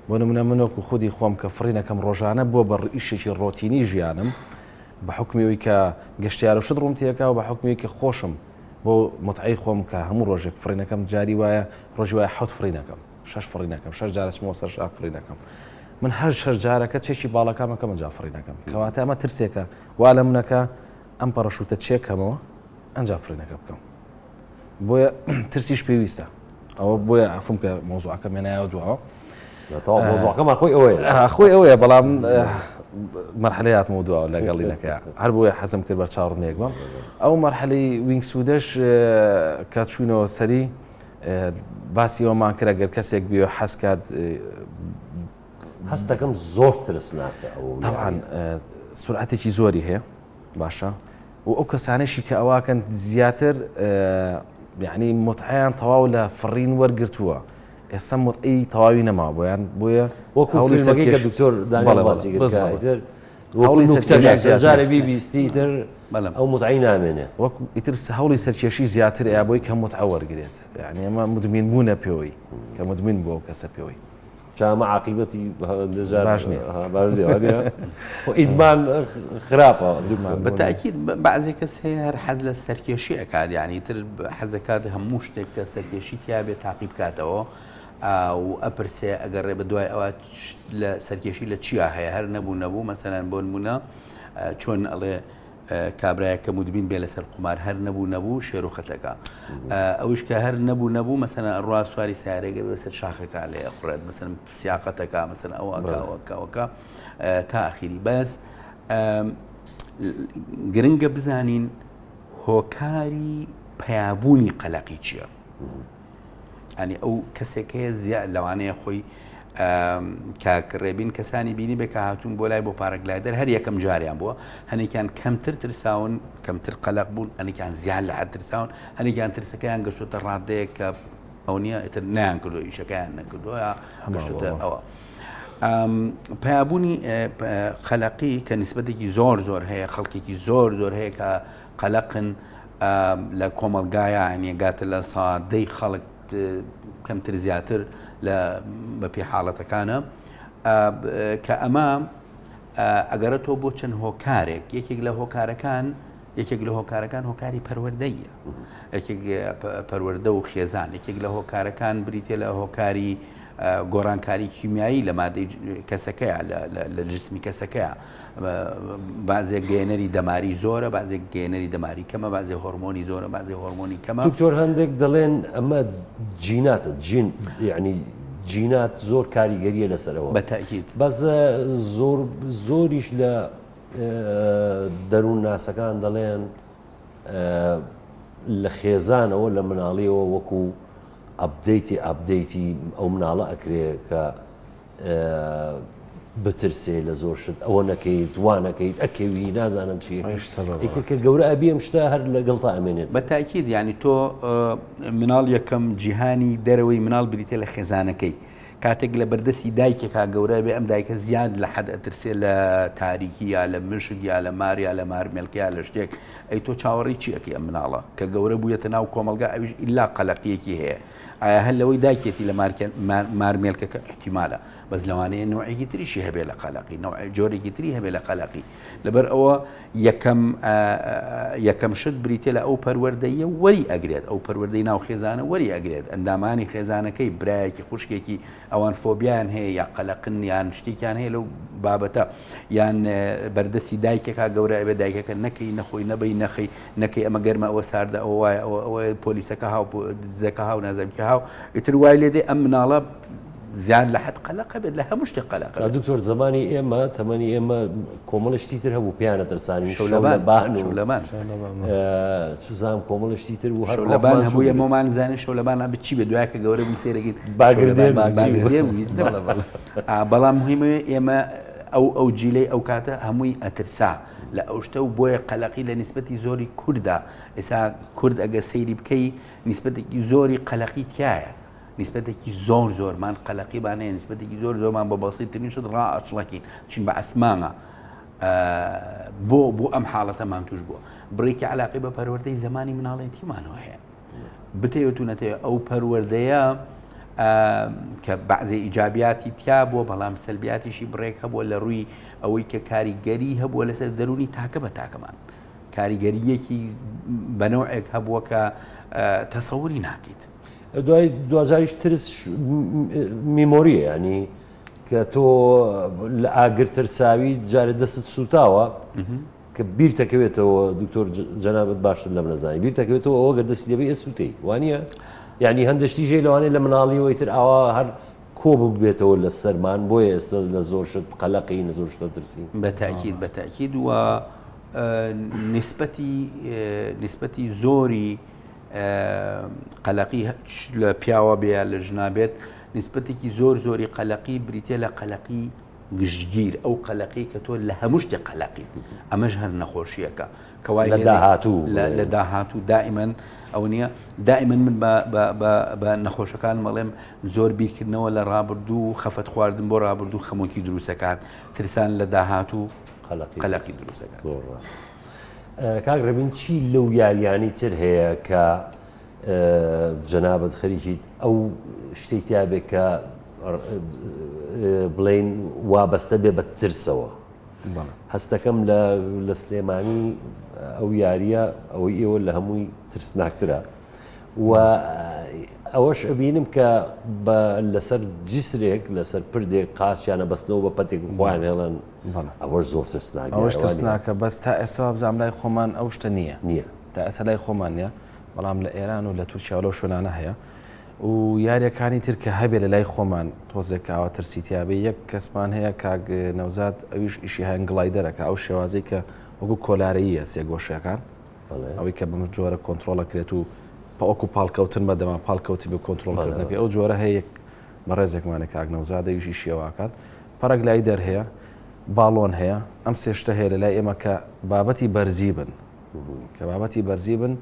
Speaker 3: بۆ نمونە من وەکو خودی خۆم کە فڕینەکەم ڕۆژانە بووە بە ئیشێکی ڕۆتینی ژیانم بە حکمی ئەوی کە گەشتیار و شت ڕووم تێکا و بە حکمی کە خۆشم بۆ متعەی خۆم کە هەموو ڕۆژێک فڕینەکەم جاری وایە ڕۆژی وایە حەوت فڕینەکەم شەش فڕینەکەم شەش جارە چمەوە سەر شاخ فڕینەکەم من هەر شەش جارەکە چێکی باڵەکامەکەم جا فڕینەکەم کەواتە ئەمە ترسێکە وا لە منەکە ئەم پەڕەشوتە چێکەمەوە ئەنجا فڕینەکە بکەم بۆیە ترسیش پێویستە ئەوە بۆیە عفوم کە مۆزوعەکە مێنایەوە دواوە
Speaker 1: مۆزوعەکەمان خۆی ئەوەیە
Speaker 3: خۆی ئەوەیە بەڵام مەرحلەیاتمەوە دواوە لەگەڵینەکە هەر بۆیە حەزم کرد بەر چاوڕنێک بم ئەو مەرحلەی wingsuit ەش کە چوینەوە سەری باسی ئەومان کرد گەر کەسێک بێ حەزکات
Speaker 1: هەستەکەم زۆر ترسناکە ئەو
Speaker 3: طبعا سرعەتێکی زۆری هەیە باشە و ئەو کەسانەشی کە ئەواکەن زیاتر یعنی متعیان تەواو لە فڕین وەرگرتووە ئێستا متعی تەواوی نەما بۆیان بۆیە
Speaker 1: وەکو هەوڵی سەرکێش کە دکتۆر دانیال باسی کرد کە ئیتر وەکو نوکتە جارێ بیبیستی ئیتر ئەو متعی نامێنێ
Speaker 3: وەکو ئیتر هەوڵی سەرکێشی زیاتر ئەیا بۆی کە متعە وەرگرێت یعنی ئەمە مدمین بوونە پێوەی کە مدمین بووە کەسە پێوەی
Speaker 1: جا ئەمە عاقیبەتی هەندێ جار
Speaker 3: باش نییە.
Speaker 1: ها، باش نییە وانییە؟ خۆ ئیدمان خراپە دکتۆر.
Speaker 2: بە تاکید بەعزێ کەس هەیە هەر حەز لە سەرکێشی ئەکات یانی تر حەزەکات هەموو شتێک کە سەرکێشی تیا بێ تاقی بکاتەوە و ئەپرسێ ئەگەڕێ بە دوای ئەوە لە سەرکێشی لە چیا هەیە هەر نەبوو نەبوو مەسەلەن بۆ نمونە چۆن ئەڵێ. کابرایەک کە مدمین بێ لەسەر قومار هەر نەبوو نەبوو شێر و خەتەکە ئەوش کە هەر نەبوو نەبوو مەسەن ئەڕوا سواری سیارێکە بەسەر شاخەکە لێ ئەخڕێت مەسەن سیاقەتەکە مەسەن ئەوە ئەوەکەوەکە تا ئاخیری بەس گرنگە بزانین هۆکاری پەیابوونی قەلەقی چییە؟ ئەنی ئەو کەسێک هەیە زیاد لەوانەیە خۆی کاک ڕێبین کەسانی بینی بێ کە هاتوون بۆ لای بۆ پارەگلایدەر هەر یەکەم جاریان بووە هەنێکیان کەمتر ترساون کەمتر قەلق بوون هەنێکیان زیاد لە حد ترساون هەنێکیان ترسەکەیان گەشتۆتە ڕادەیەک کە ئەو نییە ئیتر نیان کردو ئیشەکەیان نەکردووە یا گەشتۆتە ئەوە. پیابوونی قەلەقی کە نسبەتێکی زۆر زۆر هەیە خەڵکێکی زۆر زۆر هەیە کە قەلەقن لە کۆمەڵگایە یانی گاتە لە سادەی خەڵک کەمتر زیاتر لە بەپی حاڵەتەکانە کە ئەمە ئەگەرە تۆ بۆ چەند هۆکارێک یەکێک لە هۆکارەکان یەکێک لە هۆکارەکان هۆکاری پەروەردەیە یەکێک پەروەردە و خێزان یەکێک لە هۆکارەکان بریتە لە هۆکاری گۆڕانکاری کیمیایی لە مادەی کەسەکەیە لە جسمی کەسەکەیە بەعزێک گەیەنەری دەماری زۆرە، بەعزێک گەیەنەری دەماری کەمە، بەعزێ هۆرمۆنی زۆرە، بەعزێ هۆرمۆنی کەمە.
Speaker 1: دکتۆر هەندێک دەڵێن ئەمە جیناتە جین یعنی جینات زۆر کاریگەریە لەسەرەوە
Speaker 2: بە تاکید
Speaker 1: بەس زۆر زۆریش لە دەروون ناسەکان دەڵێن لە خێزانەوە لە مناڵیەوە وەکو update ی update ی ئەو مناڵە ئەکرێ کە بترسێ لە زۆر شت ئەوە نەکەیت وا نەکەیت ئەکەوی نازانم چی ئیتر کە گەورە ئەبی ئەم شتە هەر لەگەڵتا ئەمێنێت.
Speaker 2: بە تاکید یانی تۆ مناڵ یەکەم جیهانی دەرەوەی مناڵ بریتە لە خێزانەکەی کاتێک لە بەردەستی دایکێکا گەورە بێ ئەم دایکە زیاد لە حەد ئەترسێ لە تاریکی یا لە مشک یا لە مار یا لە مارمێلکە یا لە شتێک ئەی تۆ چاوەڕێی چی ئەکەی ئەم مناڵە کە گەورە بوویەتە ناو کۆمەڵگا ئەویش ئیلا قەلەقیەکی هەیە ئایا هەر لەوەی دایکێتی لە مارمێلکەکە ئیحتیمالە بەس لەوانەیە نەوعێکی تریشی هەبێ لە قەلەقی نەوع جۆرێکی تری هەبێ لە قەلەقی لەبەر ئەوە یەکەم یەکەم شت بریتە لە ئەو پەروەردەیە وەری ئەگرێت ئەو پەروەردەی ناو خێزانە وەری ئەگرێت ئەندامانی خێزانەکەی برایەکی خوشکێکی ئەوان فۆبیان هەیە یا قەلەقن یان شتێکیان هەیە لەو بابەتە یان بەردەستی دایکێکا گەورە ئەبێ دایکەکە نەکەی نەخۆی نەبەی نەخەی نەکەی ئەمە گەرمە ئەوە ساردە ئەوە وایە ئەوە ئەوە پۆلیسەکە هاو دزەکە هاو نازانم کێ هاو ئیتر وای لێ دێ ئەم مناڵە زیاد لە حەد قەلەقە بێت لە هەموو شتێک قەلەقە بێت.
Speaker 1: دکتۆر زەمانی ئێمە تەمەنی ئێمە کۆمەڵە شتی تر هەبوو پێیان ئەترسانین
Speaker 2: شەولەبان
Speaker 1: شەولەبان و
Speaker 2: شەولەبان
Speaker 1: چوزانم کۆمەڵە شتی تر بوو هەر
Speaker 2: شەولەبان
Speaker 1: ڕۆحمان
Speaker 2: هەبوو
Speaker 1: چوو
Speaker 2: ئێمە مان زانین شەولەبان ئەبێ چی بێ دوای کە گەورە بووین سەیرەکەین
Speaker 1: باگردێن
Speaker 2: شەولەبان
Speaker 1: بوو چی بوو
Speaker 2: باگردێن بوو هیچ نەبوو.
Speaker 1: بەڵێ بەڵێ.
Speaker 2: ئا بەڵام مهمە ئێمە ئەو ئەو جیلەی ئەو کاتە هەمووی ئەترسا لە ئەو شتە و بۆیە قەلەقی لە نیسبەتی زۆری کوردە ئێسا کورد ئەگەر سەیری بکەی نیسبەتێکی زۆری قەلەقی تیایە نیسبەتێکی زۆر زۆرمان قەلەقیمان هەیە نیسبەتێکی زۆر زۆرمان بە بەسیترین شت ڕائەچڵەکین چین بە ئەسمانە بۆ بۆ ئەم حاڵەتەمان توش بووە بڕێکی علاقی بە پەروەردەی زمانی مناڵێتیمانەوە هەیە بتەوێت و نەتەوێت ئەو پەروەردەیە کە بەعزێ ئیجابیاتی تیا بووە بەڵام سەلبیاتیشی بڕێک هەبووە لە ڕووی ئەوەی کە کاریگەری هەبووە لەسەر دەرونی تاکە بە تاکەمان کاریگەریەکی بەنەوەێک هەبووە کە تەسەوری ناکەیت.
Speaker 1: دوای دواجاریش ترس میمۆریە ینی کە تۆ لە ئاگر ترساوی جارێ دەستت سوتاوە کە بیرتەکەوێتەوە دکتۆر جەنابت باشتر لەم نەزانی بیرتەکەوێتەوە ئەوە گەر دەستی لێبەی ئەسووتەی وانە یعنی هەندێک شتی ژێ لەوانەیە لە مناڵیەوەی تر ئاوا هەر کۆ ببێتەوە لە سەرمان بۆیە ئێستا لە زۆر شت قەلەقین لە زۆر شتە ترسین.
Speaker 2: بە تاکید بە تاکید و نسبەتی نسبەتی زۆری قەلەقی لە پیاوە بێ یا لە ژنا بێت نسبەتێکی زۆر زۆری قەلەقی بریتە لە قەلەقی گشتگیر ئەو قەلەقی کە تۆ لە هەموو شتێک قەلەقیت ئەمەش هەر نەخۆشییەکە کە وای
Speaker 1: لە داهاتوو
Speaker 2: لە داهاتوو دائیمەن ئەوە نییە دائیمەن من بە نەخۆشەکانم ئەڵێم زۆر بیرکردنەوە لە ڕابردوو و خەفەت خواردن بۆ ڕابردوو خەمۆکی دروستەکات ترسان لە داهاتوو قەلەقی دروستەکات.
Speaker 1: زۆر ڕاست. کاک ڕێبین چی لەو یاریانی تر هەیە کە جەنابت خەریکیت ئەو شتێک تیا بێ کە بڵێین وابەستە بێ بە ترسەوە هەستەکەم لە سلێمانی ئەو یاریە ئەوەی ئێوە لە هەمووی ترسناکترە و. ئەوەش ئەبینم کە بە لەسەر جسرێک لەسەر پردێک قاچیانە بەستنەوە بە پەتێک و خۆیان هێڵن ئەوەش زۆر ترسناک
Speaker 3: ئەوەش ترسناکە بەس تا ئێستا وابزانم لای خۆمان ئەو شتە نییە
Speaker 1: نییە
Speaker 3: تا ئێستا لای خۆمان نییە بەڵام لە ئێران و لە تورکیا و لەو شوێنانە هەیە و یاریەکانی تر کە هەبێ لە لای خۆمان تۆزێک کاوە ترسی تیاابێ یەک کەسمان هەیە کاک نەوزاد ئەویش ئیشی hang glider ەکە ئەو شێوازەی کە وەکو کۆلارەیە سێگۆشەکان ئەوەی کە بەم جۆرە کۆنترۆڵ ئەکرێت و وەکو پاڵکەوتن بە دەما پاڵکەوتی بە کۆنترۆڵکردنەکەی ئەو جۆرە هەیە یەک بەڕێزێکمانە کاک نەوزاد ئەویش ئیشی ئەوە ئەکات paraglider هەیە باڵۆن هەیە ئەم سێ شتە هەیە لە لای ئێمە کە بابەتی بەرزی بن کە بابەتی بەرزی بن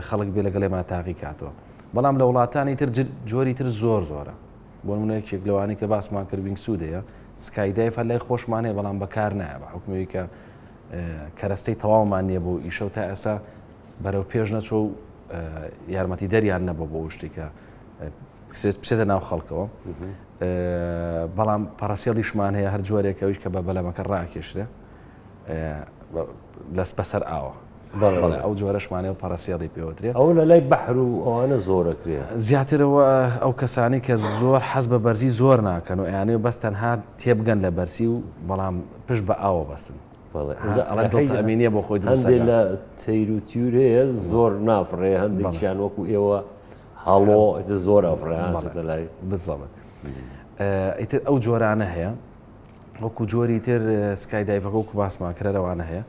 Speaker 3: خەڵک بێ لەگەڵ ئێمە تاقی کاتەوە بەڵام لە وڵاتانی تر جۆری تر زۆر زۆرە بۆ نمونە یەکێک لەوانەی کە باسمان کرد wingsuit هەیە skydive هەر لای خۆشمان هەیە بەڵام بەکار نایە بە حکومەوەی کە کەرەستەی تەواومان نییە بۆ ئیشە و تا ئێستا بەرەو پێش نەچۆ و یارمەتی دەریان نەبوو بۆ شتی کە بچێتە ناو خەڵکەوە بەڵام پەڕەسێڵیشمان هەیە هەر جۆرێکەویش کە بە بەلەمەکە ڕاکێشرێ لەس بەسەر ئاوە بەڵێ ئەو جۆرەشمانەیە و پەڕەسێڵی پێوەترێ.
Speaker 1: ئەوە لە لای بەحر و ئەوانە زۆر ئەکرێ.
Speaker 3: زیاترەوە ئەو کەسانەی کە زۆر حەز بە بەرزی زۆر ناکەن و ئەیانەوێ بەس تەنها تێبگەن لە بەرزی و بەڵام پشت بە ئاوە بەستن.
Speaker 1: بەڵێ ئینجا
Speaker 3: ئەڵێ دڵ تەئمینیە بۆ خۆی دروست
Speaker 1: هەندێ لە تەیر و تیور هەیە زۆر نافڕێ هەندێکیان وەکو ئێوە هەڵۆ ئیتر زۆر ئەفڕێ هاتە لای.
Speaker 3: بالضبط. ئیتر ئەو جۆرانە هەیە وەکو جۆری تر skydive ەکە وەکو باسمان کرا لەوانە هەیە.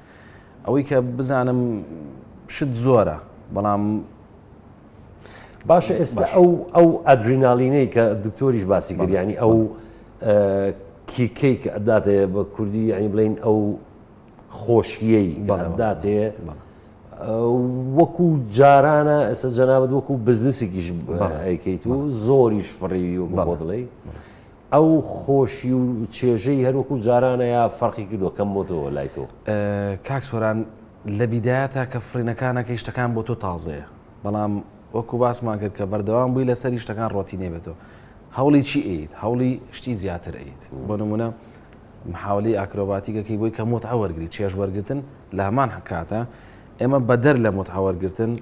Speaker 3: ئەوەی کە بزانم شت زۆرە بەڵام
Speaker 1: باشە ئێستا ئەو ئەو ئەدریناڵینەی کە دکتۆریش باسی کرد ینی ئەو کیکەی کە ئەداتێ بە کوردی ینی بڵین ئەو خۆشیەی بەڵداتێ وەکو جارانە ئێستا جەنابەت وەکو بزنسێکیش ئەیکەیت و زۆریش فڕیوی وەکو بۆ دڵی ئەو خۆشی و چێژەی هەر وەکو جارانە یا فەرقی کردووە کەم بۆتەوە لای تۆ؟
Speaker 3: کاک سۆران لە بیدایەتا کە فڕینەکانەکەی شتەکان بۆ تۆ تازەیە بەڵام وەکو باسمان کرد کە بەردەوام بووی لەسەری شتەکان ڕۆتینێ بێتەوە هەوڵی چی ئەیت هەوڵی شتی زیاتر ئەیت بۆ نمونە محاولی ئاکرۆباتیکەکەی بۆی کە متعە وەرگری چێژ وەرگتن لە هەمان کاتە ئێمە بەدەر لە متعە وەرگتن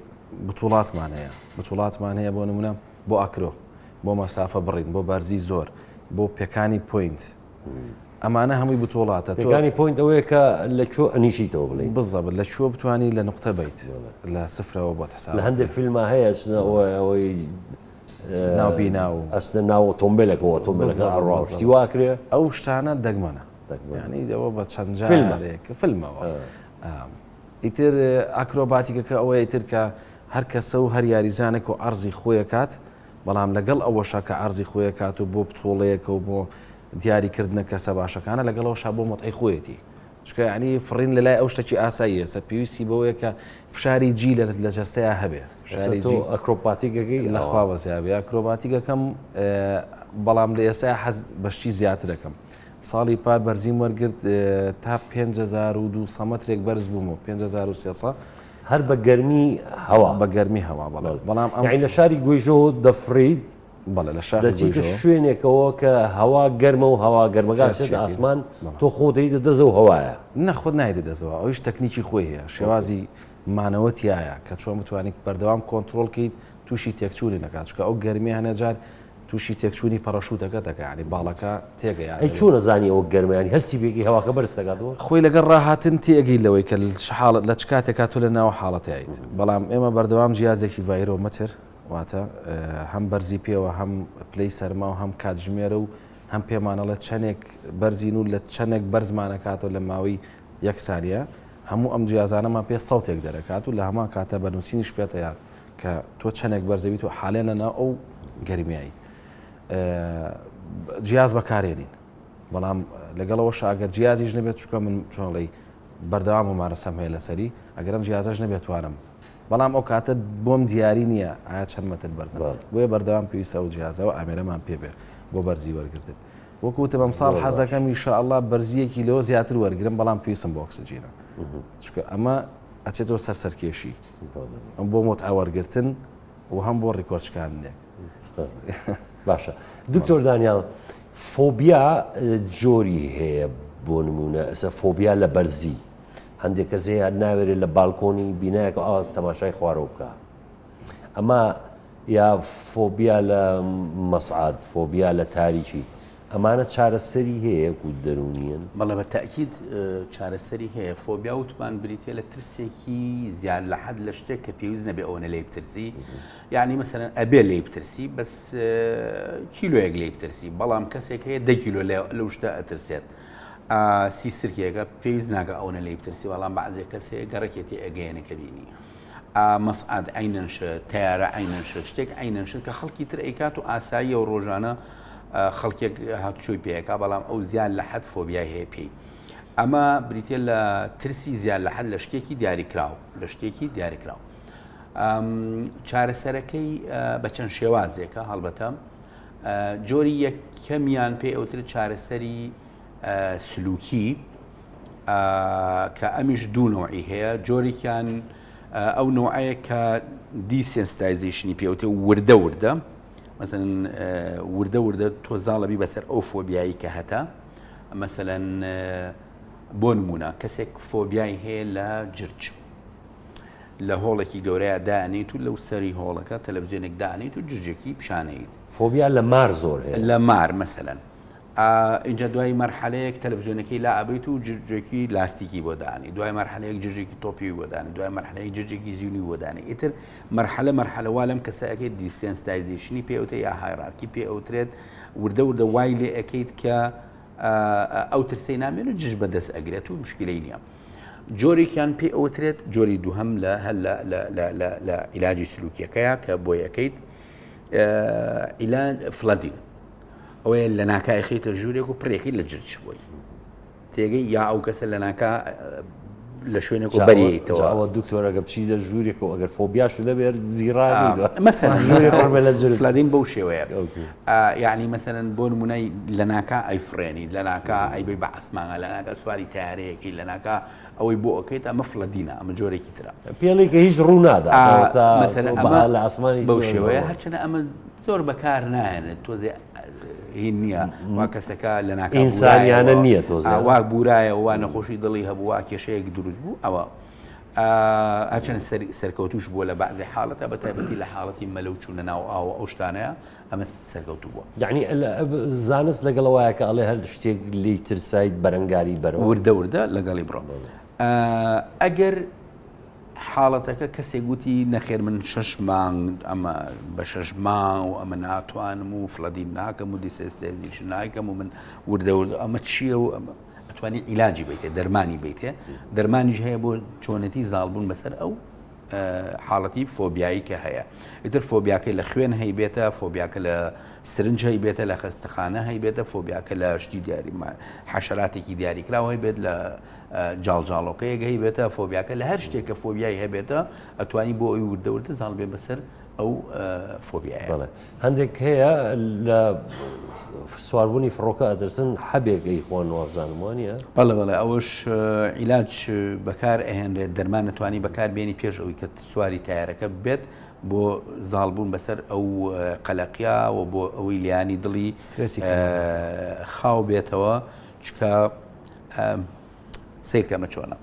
Speaker 3: بتوڵاتمان هەیە بتوڵاتمان هەیە بۆ نمونە بۆ acro بۆ مەسافە بڕین، بۆ بەرزی زۆر، بۆ پێکانی point. ئەمانە هەمووی بتوڵاتە.
Speaker 1: پێکانی point ئەوەیە کە لە کوێ ئەنیشیتەوە بڵێین.
Speaker 3: بالضبط لە کوێ بتوانی لە نوقتە بیت لە سفرەوە بۆت حساب.
Speaker 1: لە هەندێک فیلما هەیە ئەچنە ئەوەی
Speaker 3: ناو بینا و
Speaker 1: ئەچنە ناو ئۆتۆمبێلەکەوە ئۆتۆمبێلەکە ئەڕوا و شتی وا ئەکرێ.
Speaker 3: ئەو شتانە دەگمەنە. یانی ئەوە بە چەند جارێک فیلمەوە. ئیتر ئاکرۆباتیکەکە ئەوەیە ئیتر کە هەر کەسە و هەر یاریزانێک و عەرزی خۆی ئەکات، بەڵام لەگەڵ ئەوەشا کە عەرزی خۆی ئەکات و بۆ بتوڵەیەکە و بۆ دیاری کردنە کەسە باشەکانە لەگەڵ ئەوەشا بۆ متعەی خۆیەتی چونکە یعنی فڕین لەلای ئەو شتێکی ئاساییە سە پێویستی بەوەیە کە فشاری G لە لە جەستەیا هەبێ فشاری
Speaker 1: G ئەکرۆپاتیکەکەی
Speaker 3: لەخوا بەزیابێ ئەکرۆباتیکەکەم بەڵام لە ئێستا حەز بە شتی زیاتر دەکەم ساڵی پار بەرزیم وەرگرت تا 5200 مەترێک بەرز بوومەوە 5300
Speaker 1: هەر بە گەرمی هەوا.
Speaker 3: بە گەرمی هەوا بەڵێ. بەڵام
Speaker 1: ئەم. یانی لە شاری گۆیژەوە دەفڕیت.
Speaker 3: بەڵێ لە شاخی
Speaker 1: گۆیژەوە. دەچیتە شوێنێکەوە کە هەوا گەرمە و هەوا گەرمەکە ئەچێتە ئاسمان تۆ خۆت دەیتە دەست ئەو هەوایە.
Speaker 3: نا خۆت نایەیتە دەستەوە ئەویش تەکنیکی خۆی هەیە شێوازی مانەوە تیایە کە چۆن بتوانیت بەردەوام کۆنترۆڵ کەیت تووشی تێکچوونی نەکات چونکە ئەو گەرمیە هەنێ جار تووشی تێکچوونی پەڕەشووتەکە دەکا یانی باڵەکە تێگەیان.
Speaker 1: ئەی چۆن ئەزانی ئەوە گەرمە یانی هەستی پێکەی هەواکە بەرز دەکاتەوە؟
Speaker 3: خۆی لەگەڵ ڕاهاتن تێئەگەی لەوەی کە چ حاڵەت لە چ کاتێکا تۆ لە ناو حاڵەتایت بەڵام ئێمە بەردەوام جیازێکی ڤایرۆمەتر واتە هەم بەرزی پێوە هەم پلەی سەرما و هەم کاتژمێرە و هەم پێمانەڵێت چەندێک بەرزین و لە چەندێک بەرزمانەکاتەوە لە ماوەی یەک سانیە هەموو ئەم جیازانەمان پێ سەوتێک دەرەکات و لە هەمان کاتە بە نووسینیش پێتەیات کە تۆ چەندێک بەرزەبیت و حالێن لەناو ئەو گەرمیایت جیاز بەکارێنین بەڵام لەگەڵەوە شاگەر جیازیش نەبێت چکە من چۆنڵی بەردەوام ممارەسەم هەیە لەسەری ئەگەرم جیازش نەبێتوانم بەڵام ئەو کاتە بۆم دیاری نییە ئایا چەند مەتر بەرزە بۆیە بەردەوام پێویستە ئەو جیازەوە ئامێرەمان پێبێ بۆ بەرزی وەرگتن وەکو وتم ئەمساڵ حەزەکەم ئیشاءاللە بەرزییەکی لەوە زیاتر وەرگرم بەڵام پێویستم بە ئۆکسجینە چونکە ئەمە ئەچێتەوە سەر سەرکێشی ئەم بۆ متعە وەرگرتن و هەم بۆ ڕیکۆرد شکاندنێک.
Speaker 1: باشە دکتۆر دانیال فۆبیا جۆری هەیە بۆ نمونە ئەسە فۆبیا لە بەرزی هەندێک کەس هەیە ناوێرێت لە بالکۆنی بینایەکە ئاوا تەماشای خوارەوە بکە ئەمە. یا فۆبیا لە مەسعاد، فۆبیا لە تاریکی، ئەمانە چارەسەری هەیە وەکو دەروونییەن؟
Speaker 2: بەڵێ بە تەئکید چارەسەری هەیە، فۆبیا وتمان بریتیە لە ترسێکی زیاد لە حەد لە شتێک کە پێویست نەبێ ئەوەنە لێی بترسی، یانی مەسەلەن ئەبێ لێی بترسی بەس کیلۆیەک لێی بترسی، بەڵام کەسێک هەیە دە کیلۆ لەو شتە ئەترسێت. سیسرکێکە پێویست ناکە ئەوەنە لێی بترسی، بەڵام بەعزێک کەس هەیە گەڕەکێتی ئەگەیەنێ کە بینی. مەسعەد عەینەن شت، تەیارە عەینەن شت، شتێک عەینەن شت کە خەڵکی تر ئەیکات و ئاساییە و ڕۆژانە خەڵکێک هاتوچۆی پێ ئەکا بەڵام ئەو زیاد لە حەد فۆبیای هەیە پێی. ئەمە بریتە لە ترسی زیاد لە حەد لە شتێکی دیاریکراو لە شتێکی دیاریکراو. چارەسەرەکەی بە چەند شێوازێکە هەڵبەتە جۆری یەکەمیان پێ ئەوترێت چارەسەری سلوکی کە ئەمیش دوو نەوعی هەیە جۆرێکیان ئەو نەوعەیە کە desensitization ی پێوتێ وردە وردە مەسەن وردە وردە تۆ زاڵەبی بەسەر ئەو فۆبیایی کە هەتە مەسەەن بۆ نمونە کەسێک فۆبیای هەیە لە جرج لە هۆڵێکی گەورەیە دانیت و لەو سەری هۆڵەکە تەلەڤزیۆنێک دانیت و جرجێکی پیشانەیت
Speaker 1: فۆبیا لە مار زۆر هەیە
Speaker 2: لە مار مەسەلەن ئینجا دوای مەرحەلەیەک تەلەفزیۆنەکەی لا ئەبەیت و جرجێکی لاستیکی بۆ دانی دوای مەرحەلەیەک جرجێکی تۆپیوی بۆ دانی دوای مەرحەلەیەک جرجێکی زیونی بۆ دانی ئیتر مەرحەلە مەرحەلە وا لەم کەسە ئەکەیت desensitization ی پێ ئەوترێت یا hierarchy پێ ئەوترێت وردە وردە وای لێ ئەکەیت کە ئەو ترسەی نامێن و جش بەدەست ئەگرێت و مشکلەی نییە. جۆرێکیان پێ ئەوترێت جۆری دووهەم لە هەر لە عیلاجی سلوکیەکەیە کە بۆی ئەەکەیت عیلاج flooding ئەوەیە لەناکا ئەخەیتە ژوورێک و پڕێکی لە جرج بۆی تێگەی یا ئەو کەسە لەناکا لە شوێنێک و بەریتەوە
Speaker 1: ئەوە دکتۆر ئەگە بچیتە ژوورێک و ئەگەر فۆبیاش نەبێت زیڕانی
Speaker 2: مەسەلەن flooding بەو شێوەیە یعنی مەسەلەن بۆ نمونەی لەناکا ئەیفرێنی لەناکا ئەیبەی بە ئاسمانە لەناکا سواری تارەیەکی لەناکا ئەوەی بۆ ئەکەیت ئەمە flooding ە ئەمە جۆرێکی ترە
Speaker 1: پێڵی کە هیچ ڕوو نادا ئەمە لە ئاسمانی
Speaker 2: بەو شێوەیە هەرچەنە ئەمە زۆر بەکار نایەنێت تۆزێ هین نییە وا کەسەکە لە ناکاو
Speaker 1: ئینسانیانە نییە تۆزێ
Speaker 2: وا بورایە وا نەخۆشی دڵی هەبوو وا کێشەیەک دروست بوو ئەوە هەرچەند سەرکەوتوش بووە لە بەعزی حاڵەتە بە تایبەتی لە حاڵەتی مەلە و چوونە ناو ئاوە ئەو شتانەیە ئەمە سەرکەوتوو بووە.
Speaker 1: یەعنی زانست لەگەڵ ئەوایە کە ئەڵێ هەر شتێک لێی ترسایت بەرەنگاری بەرەوە.
Speaker 2: وردە وردە لەگەڵی بڕۆ. ئەگەر حاڵەتەکە کەسێک وتی نەخێر من شەش مانگ ئەمە بە شەش مانگ و ئەمە ناتوانم و flooding ناکەم و desensitization ناکەم و من وردە وردە ئەمە چییە و ئەمە ئەتوانی عیلاجی بیتێ دەرمانی بیتێ دەرمانیش هەیە بۆ چۆنێتی زاڵبوون بەسەر ئەو حاڵەتی فۆبیایی کە هەیە ئیتر فۆبیاکەی لە خوێن هەیبێتە فۆبیاکە لە سرنج هەیبێتە لە خەستەخانە هەیبێتە فۆبیاکە لە شتی دیاری حەشراتێکی دیاریکراوە هەیبێت لە جاڵجاڵۆکەیەک هەیبێتە فۆبیاکە لە هەر شتێک کە فۆبیای هەبێتە ئەتوانی بۆ ئەوی وردە وردە زاڵ بێ بەسەر ئەو فۆبیایە.
Speaker 1: بەڵێ هەندێک هەیە لە سواربوونی فڕۆکە ئەترسن حەبێک ئەیخۆن وابزانم وانییە؟
Speaker 2: بەڵێ بەڵێ ئەوەش عیلاج بەکار ئەهێنرێت دەرمان ئەتوانی بەکار بێنی پێش ئەوی کە سواری تایارەکە ببێت بۆ زاڵبوون بەسەر ئەو قەلەقیا و بۆ ئەوەی لیانی دڵی
Speaker 3: سترێسی
Speaker 2: خاو بێتەوە چکە سیرکە ئەمە چۆنە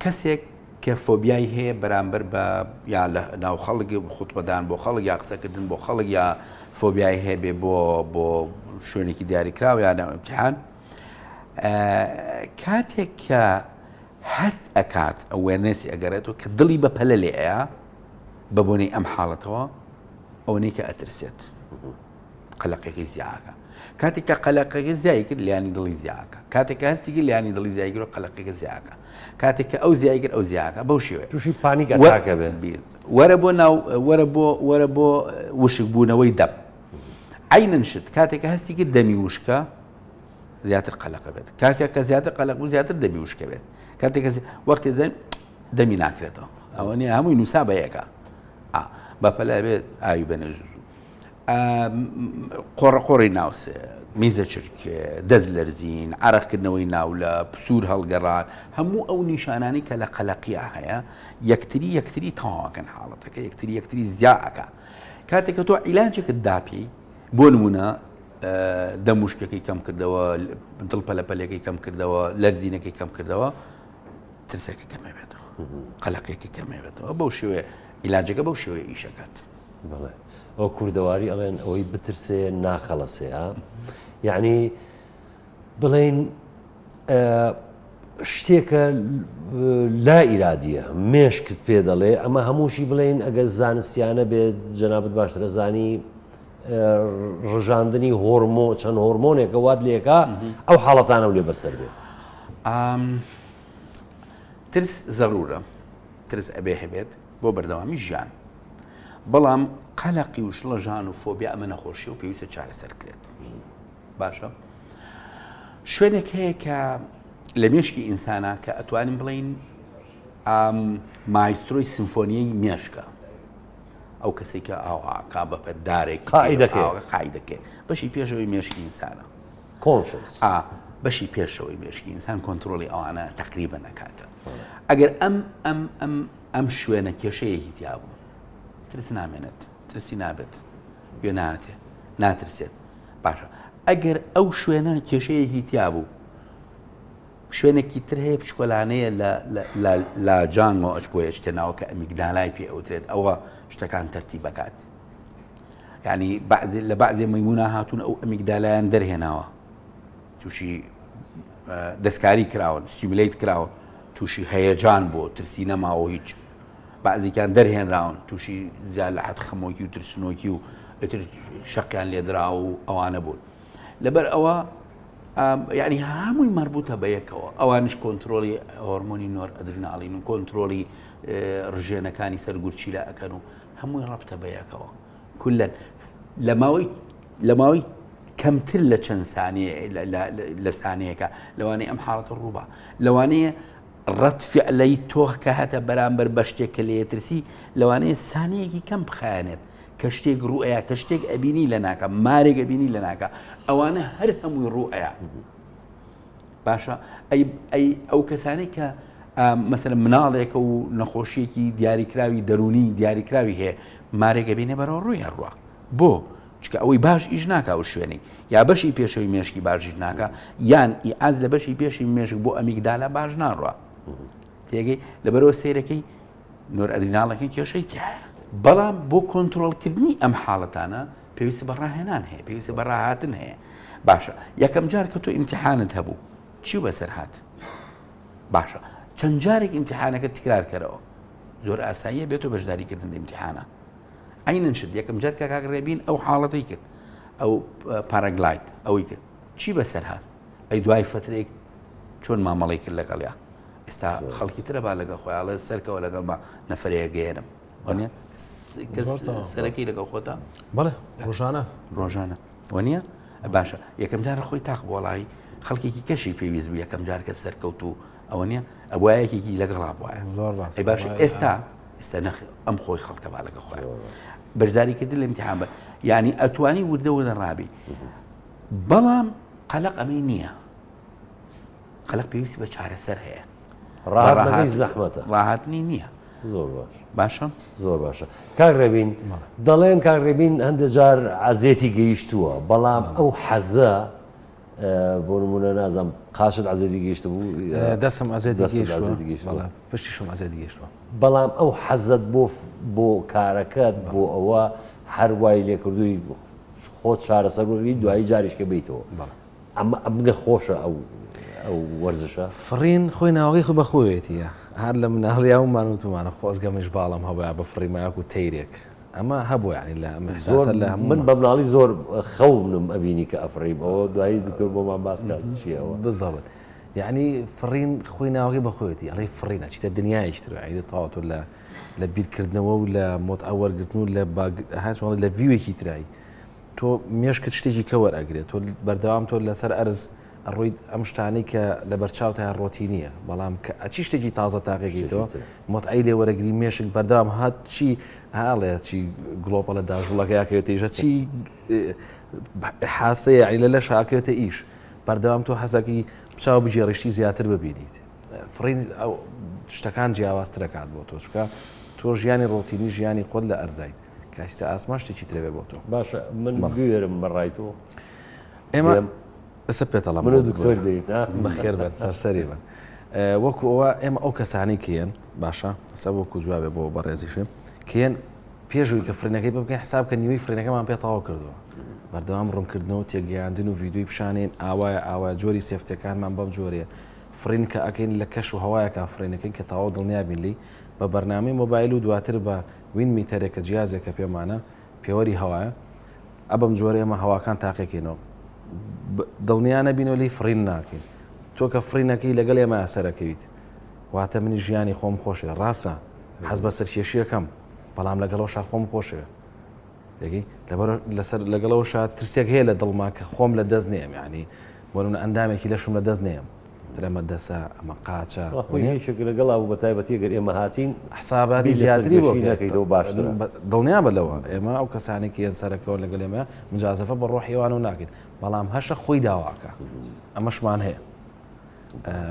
Speaker 2: کەسێک کە فۆبیای هەیە بەرامبەر بە یا لە ناو خەڵک خوتبەدان بۆ خەڵک یا قسەکردن بۆ خەڵک یا فۆبیای هەیە بۆ بۆ شوێنێکی دیاریکراوە یا ناو ئیمتیحان کاتێک کە هەست ئەکات awareness ی ئەگەڕێتەوە کە دڵی بە پەلە لێ ئەیا بە بۆنەی ئەم حاڵەتەوە ئەوەنەی کە ئەترسێت. قەلەقەکەی زیاکە کاتێک کە قەلەقەکە زیای کرد لیانی دڵی زیاکە کاتێک کە هەستی کرد لیانی دڵی زیای کرد و قەلەقەکە زیاکە کاتێک کە ئەو زیای کرد ئەو زیاکە بەو شێوەیە
Speaker 1: تووشی panic attack ە بێ
Speaker 2: وەرە بۆ ناو وەرە بۆ وەرە بۆ وشکبوونەوەی دەم عینن شت کاتێک کە هەستی کرد دەمی وشکە زیاتر قەلەقە بێت کاتێک کە زیاتر قەلەق بوو زیاتر دەمی وشکە بێت کاتێک کە وەختی زەن دەمی ناکرێتەوە ئەوە نییە هەمووی نووسا بە یەکە بە پەلە بێت ئاوی بەنێ زوو قۆڕەقۆڕی ناوسێ، میزە چرکێ، دەست لەرزین، عەرەقکردنەوەی ناولە، پسوور هەڵگەڕان، هەموو ئەو نیشانانەی کە لە قەلەقیا هەیە، یەکتری یەکتری تەواو ئەکەن حاڵەتەکە یەکتری یەکتری زیا ئەکا. کاتێک کە تۆ عیلاجێکت دا پێی، بۆ نموونە دەم وشکەکەی کەم کردەوە، دڵ پەلەپەلەکەی کەم کردەوە، لەرزینەکەی کەم کردەوە، ترسەکە کەم ئەبێتەوە. قەلەقێکی کەمێبێتەوە بەو شێوەیە عیلاجەکە بەو شێوەیە ئیشەکات.
Speaker 1: بەڵێ ئەو کوردەواری ئەڵێن ئەوەی بترسێ ناخەڵەسێ ها یعنی بڵێن شتێکە لا ئیرادیە مێشکت پێ دەڵێ ئەمە هەمووشی بڵێن ئەگەر زانستیانە بێت جەنابەت باشترە زانی ڕژاندنی هۆرمۆ چەند هۆرمۆنێکە وات لێکا ئەو حاڵەتانە لێ بەسەر بێ.
Speaker 2: ترس زەرورە ترس ئەبێ هەبێت بۆ بەردەوامی ژیان بەڵام قەلەقی و شڵەژان و فۆبیا ئەمە نەخۆشی و پێویستە چارەسەر کرێت باشە شوێنێک هەیە کە لە مێشکی ئینسانە کە ئەتوانین بڵین مایسترۆی سیمفۆنیەی مێشکە ئەو کەسێک کە ئاواکە بە پەدارێک
Speaker 1: قاعدەکە
Speaker 2: قاعدەکە بەشی پێشەوەی مێشکی ئینسانە
Speaker 1: conscious
Speaker 2: ئا بەشی پێشەوەی مێشکی ئینسان کۆنتترۆلی ئەوانە تقریبا نەکاتە ئەگەر ئەم ئەم ئەم ئەم شوێنە کێشەیەکی تیا بوو ترس نامێنێت ترسی نابێت گوێ ناتێ ناترسێت باشە ئەگەر ئەو شوێنە کێشەیەکی تیا بوو شوێنێکی تر هەیە بچکۆلانەیە لە لاجانگۆ ئەچ بۆ یەشتە ناوە کە ئەمیگدالای پێ ئەوترێت ئەوە شتەکان تەرتیبەکات یعنی بەعزێ لە بەعزێ مەیمونا هاتوون ئەو ئەمیگدالایان دەرهێناوە تووشی دەستکاری کراون stimulate کراون تووشی هەیەجان بۆ ترسی نەماوە هیچ بەعزیکان دەرهێنراون تووشی زیاد لە حەد خەمۆکی و ترسنۆکی و ئیتر شەقیان لێدرا و ئەوانە بوون لەبەر ئەوە یعنی هەمووی مەربوتە بە یەکەوە ئەوانش کۆنتترۆلی هۆرمۆنی نۆر ئەدرناڵین و کۆنتترۆلی ڕژێنەکانی سەر گورچیلە ئەکەن و هەمووی ڕەبتە بە یەکەوە کولەن لە ماوەی لە ماوەی کەمتر لە چەند سانیە لە سانەیەەکە لەوانەیە ئەم حاڵەتە ڕووبا لەوانەیە ڕەت فعلەی تۆ کە هەتە بەرامبەر بە شتێک کە لێترسی لەوانەیە سانەیەکی کەم بخایەنێت کە شتێک ڕوئەیە کە شتێک ئەبینی لە ناکە مارێک ئەبینی لە ناکە ئەوانە هەر هەمووی ڕوئەیە باشە ئەی ئەی ئەو کەسانەی کە مەسەلەن مناڵێکە و نەخۆشیەکی دیاریکراوی دەرونی دیاریکراوی هەیە مارێک ئەبینێ بەرەوە ڕووی ئەڕوا بۆ چکە ئەوەی باش ئیش ناکا و شوێنی یا بەشی پێشەوەی مێشکی باشیش ناکا یان ئیعاز لە بەشی پێشی مێشک بۆ ئەمیگدالا باش ناڕوا تێگەی لەبەرەوە سیرەکەی نۆر ئەدریناڵەکەی کێشەی تایە بەڵام بۆ کۆنتترۆلکردنی ئەم حاڵەتانە پێویست بە ڕاهێنان هەیە پێویست بە ڕاهاتن هەیە باشە یەکەم جار کە تۆ ئیمتحانت هەبوو چی بەسەر هات باشە چەند جارێک ئیمتحانەکە تکرار کەرەوە زۆر ئاساییە بێت و بەشداریکردن لە ئیمتحانە عینەن شت یەکەم جار کە کاک ڕێبین ئەو حاڵەتەی کرد ئەو paraglide ئەوەی کرد چی بەسەر هات ئەی دوای فترێک چۆن مامەڵی کرد لەگەڵیا ئێستا خەڵکی ترە با لەگەڵ خۆیاڵێ سەرکەوە لەگەڵما نەفرەیە گەێنم وانە سەرەکی لەگەڵ خۆتا
Speaker 3: بەڵێ ڕۆژانە
Speaker 2: ڕۆژانە وانە باشە یەکەم جار خۆی تاق بۆڵایی خەڵکێکی کەشی پێویست بوو یەکەم جار کە سەرکەوت و ئەوە نیە ئەبوایە یەکێکی لەگەڵا بوایە
Speaker 3: زۆر ڕاست
Speaker 2: ئەی باشە ئێستا ئێستا نەخ ئەم خۆی خەڵکە با لەگە خۆی بەشداریکردن لە امتحان بە یعنی ئەتوانی وردە وردە ڕابی بەڵام قەلق ئەمەی نییە قەلق پێویستی بە چارەسەر هەیە
Speaker 1: ڕاهاتنەکەی زەحمەتە
Speaker 2: ڕاهاتنی نییە
Speaker 1: زۆر باش
Speaker 2: باشە
Speaker 1: زۆر باشە کاک ڕێبین دەڵێن کاک ڕێبین هەندێک جار عەزێتی گەیشتووە بەڵام ئەو حەزە بۆ نمونە نازم قاشت عەزێتی گەیشت بوو
Speaker 3: دەستم عەزێتی گەیشتووە پشتیشم عەزێتی گەیشتووە
Speaker 1: بەڵام ئەو حەزەت بۆ بۆ کارەکەت بۆ ئەوە هەر وای لێکردووی خۆت چارەسەر وەرگری دوایی جاریشکە بیتەوە ئەمە ئەمگە خۆشە ئەو ئەو وەرزشە.
Speaker 3: فڕین خۆی ناوەکەی خۆی بە خۆیەتیە هەر لە مناڵیا ومان وتومانە خۆزگە منیش باڵم هەبایە بفڕیمایە وەکو تەیرێک ئەمە هەبوو یانی لە ئەم
Speaker 1: ئیحساسە لە هەموو من بە مناڵی زۆر خەونم ئەبینی کە ئەفڕیم ئەوە دوایی دکتۆر بۆمان باس کات چییە ئەوە.
Speaker 3: بالضبط یعنی فڕین خۆی ناوەکەی بە خۆیەتی ئەڵێی فڕین ئەچیتە دنیایەکی ترەوە یعنی تەواو تۆ لە لە بیرکردنەوە و لە مۆتعە وەرگرتن و لە باگ ها چۆن لە ڤیوێکی ترای تۆ مێشکت شتێکی کە وەرئەگرێت تۆ بەردەوام تۆ لەسەر ئەرز ئەڕۆیت ئەم شتانەی کە لەبەر چاوتە ڕۆتینیە بەڵام کە ئەچی شتێکی تازە تاقێکیتەوە مۆتعەی لێ وەرەگری مێشک بەردەوام هات چی هاڵێ چی گڵۆپە لە داژوڵەکە یاکەوێتە ئیشە چی حاسەیە عی لە لەش هاکەوێتە ئیش بەردەوام تۆ حەزەکەی چاو بگێڕیشتی زیاتر ببینیت فڕین ئەو شتەکان جیاوازترەکات بۆ تۆ چکە تۆ ژیانی ڕۆتینی ژیانی خۆت لە ئەرزایت کاستە ئاسمان شتێکی ترەوێ بۆ تۆ
Speaker 1: باشە من بوێرم بەڕای تۆ
Speaker 3: ئێمە ئەسە پێتەڵم
Speaker 1: من و دکتۆر دێین
Speaker 3: بەخێر بن سەرسەری بن. وەکو ئەوە ئێمە ئەو کەسانی کێن باشە سە وەکو جوابێ بۆ بەڕێزیشێ کێن پێشووی کە فرینەکەی بکەین حساب کە نیوەی فرینەکەمان پێ تەواو کردووە بەردەوام ڕوونکردنەوە تێگەیاندن و ڤیدیۆی پیشانین ئاوایە ئاوا جۆری safety ەکانمان بەم جۆرەیە فڕین کە ئەکەین لە کەش و هەوایەکا فڕینەکەین کە تەواو دڵنیا بین لێی بە بەرنامەی مۆبایل و دواتر بە wind meter ێک کە جیازێکە پێمانە پێوەری هەوایە ئە بەم جۆرە ئێمە هەواکان تاقێکەینەوە دڵنیا نەبینەوە لێی فڕین ناکەین تۆ کە فڕینەکەی لەگەڵ ئێمە سەرەکەویت واتە منی ژیانی خۆم خۆشێ ڕاستە حەز بە سەرکێشیەکەم بەڵام لەگەڵەوەشا خۆم خۆشەوێ دەگەی لەبەر لەسەر لەگەڵەوەشا ترسێک هەیە لە دڵما کە خۆم لە دەست نێم یعنی بۆ نمونە ئەندامێکی لەشم لە دەست نێم تر ئەمە دەسە ئەمە قاچە
Speaker 1: خۆی یەکێک لەگەڵا بوو بە تایبەتی گەر ئێمە هاتین
Speaker 3: حساباتی زیاتری بۆ
Speaker 1: نەکەیتەوە باشترە
Speaker 3: دڵنیا بە لەوە ئێمە ئەو کەسانی کە یەن سەرەکەوە لەگەڵ ئێمە مجازەفە بە ڕۆحی ئەوانەوە ناکەین بەڵام هەشە خۆی داواکە ئەمەشمان هەیە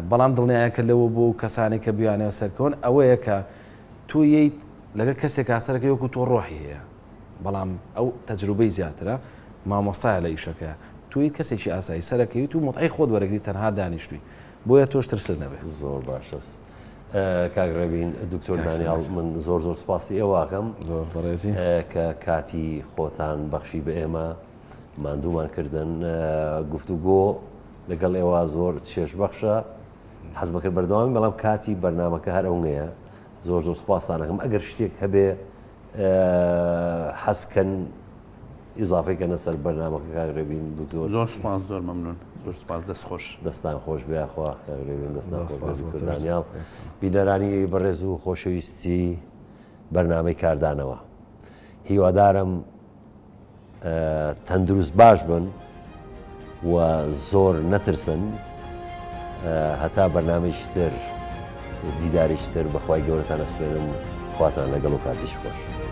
Speaker 3: بەڵام دڵنیایەکە لەوە بۆ کەسانی کە بیانەوە سەرکەون ئەوەیە کە تۆ یەیت لەگەڵ کەسێکا سەرەکەی وەکو تۆ ڕۆحی هەیە بەڵام ئەو تەجروبەی زیاترە مامۆستایە لە ئیشەکەیا تۆ یت کەسێکی ئاسایی سەرەکەویت و متعەی خۆت وەرەگری تەنها دانیشتوی بۆیە تۆش ترست نەبێ.
Speaker 1: زۆر باشە کاک ڕێبین دکتۆر دانیاڵ من زۆر زۆر سپاسی ئێوە ئەکەم
Speaker 3: زۆر بەڕێزی
Speaker 1: کە کاتی خۆتان بەخشی بە ئێمە ماندوومان کردن گفتوگۆ لەگەڵ ئێوە زۆر چێژبەخشە حەز بەکرد بەردەوامی بەڵام کاتی بەرنامەکە هەر ئەونەیە زۆر زۆر سپاستان ئەکەم ئەگەر شتێک هەبێ حەزکەن ئیزافەی کەنە سەر بەرنامەکە کاک ڕێبین دکتۆر.
Speaker 2: زۆر سپاس زۆر مەمنون زۆر سپاس دەست خۆش.
Speaker 1: دەستان خۆش بێ یاخوا کاک ڕێبین دەستان خۆش بێ دکتۆر دانیاڵ. بینەرانی بەڕێز و خۆشەویستی بەرنامەی کاردانەوە هیوادارم تەندروست باش بن و زۆر نەترسن هەتا بەرنامەیەکی تر دیدارێکی تر بەخوای گەورەتان ئەسپێرم خواتان لەگەڵ و کاتیش خۆش.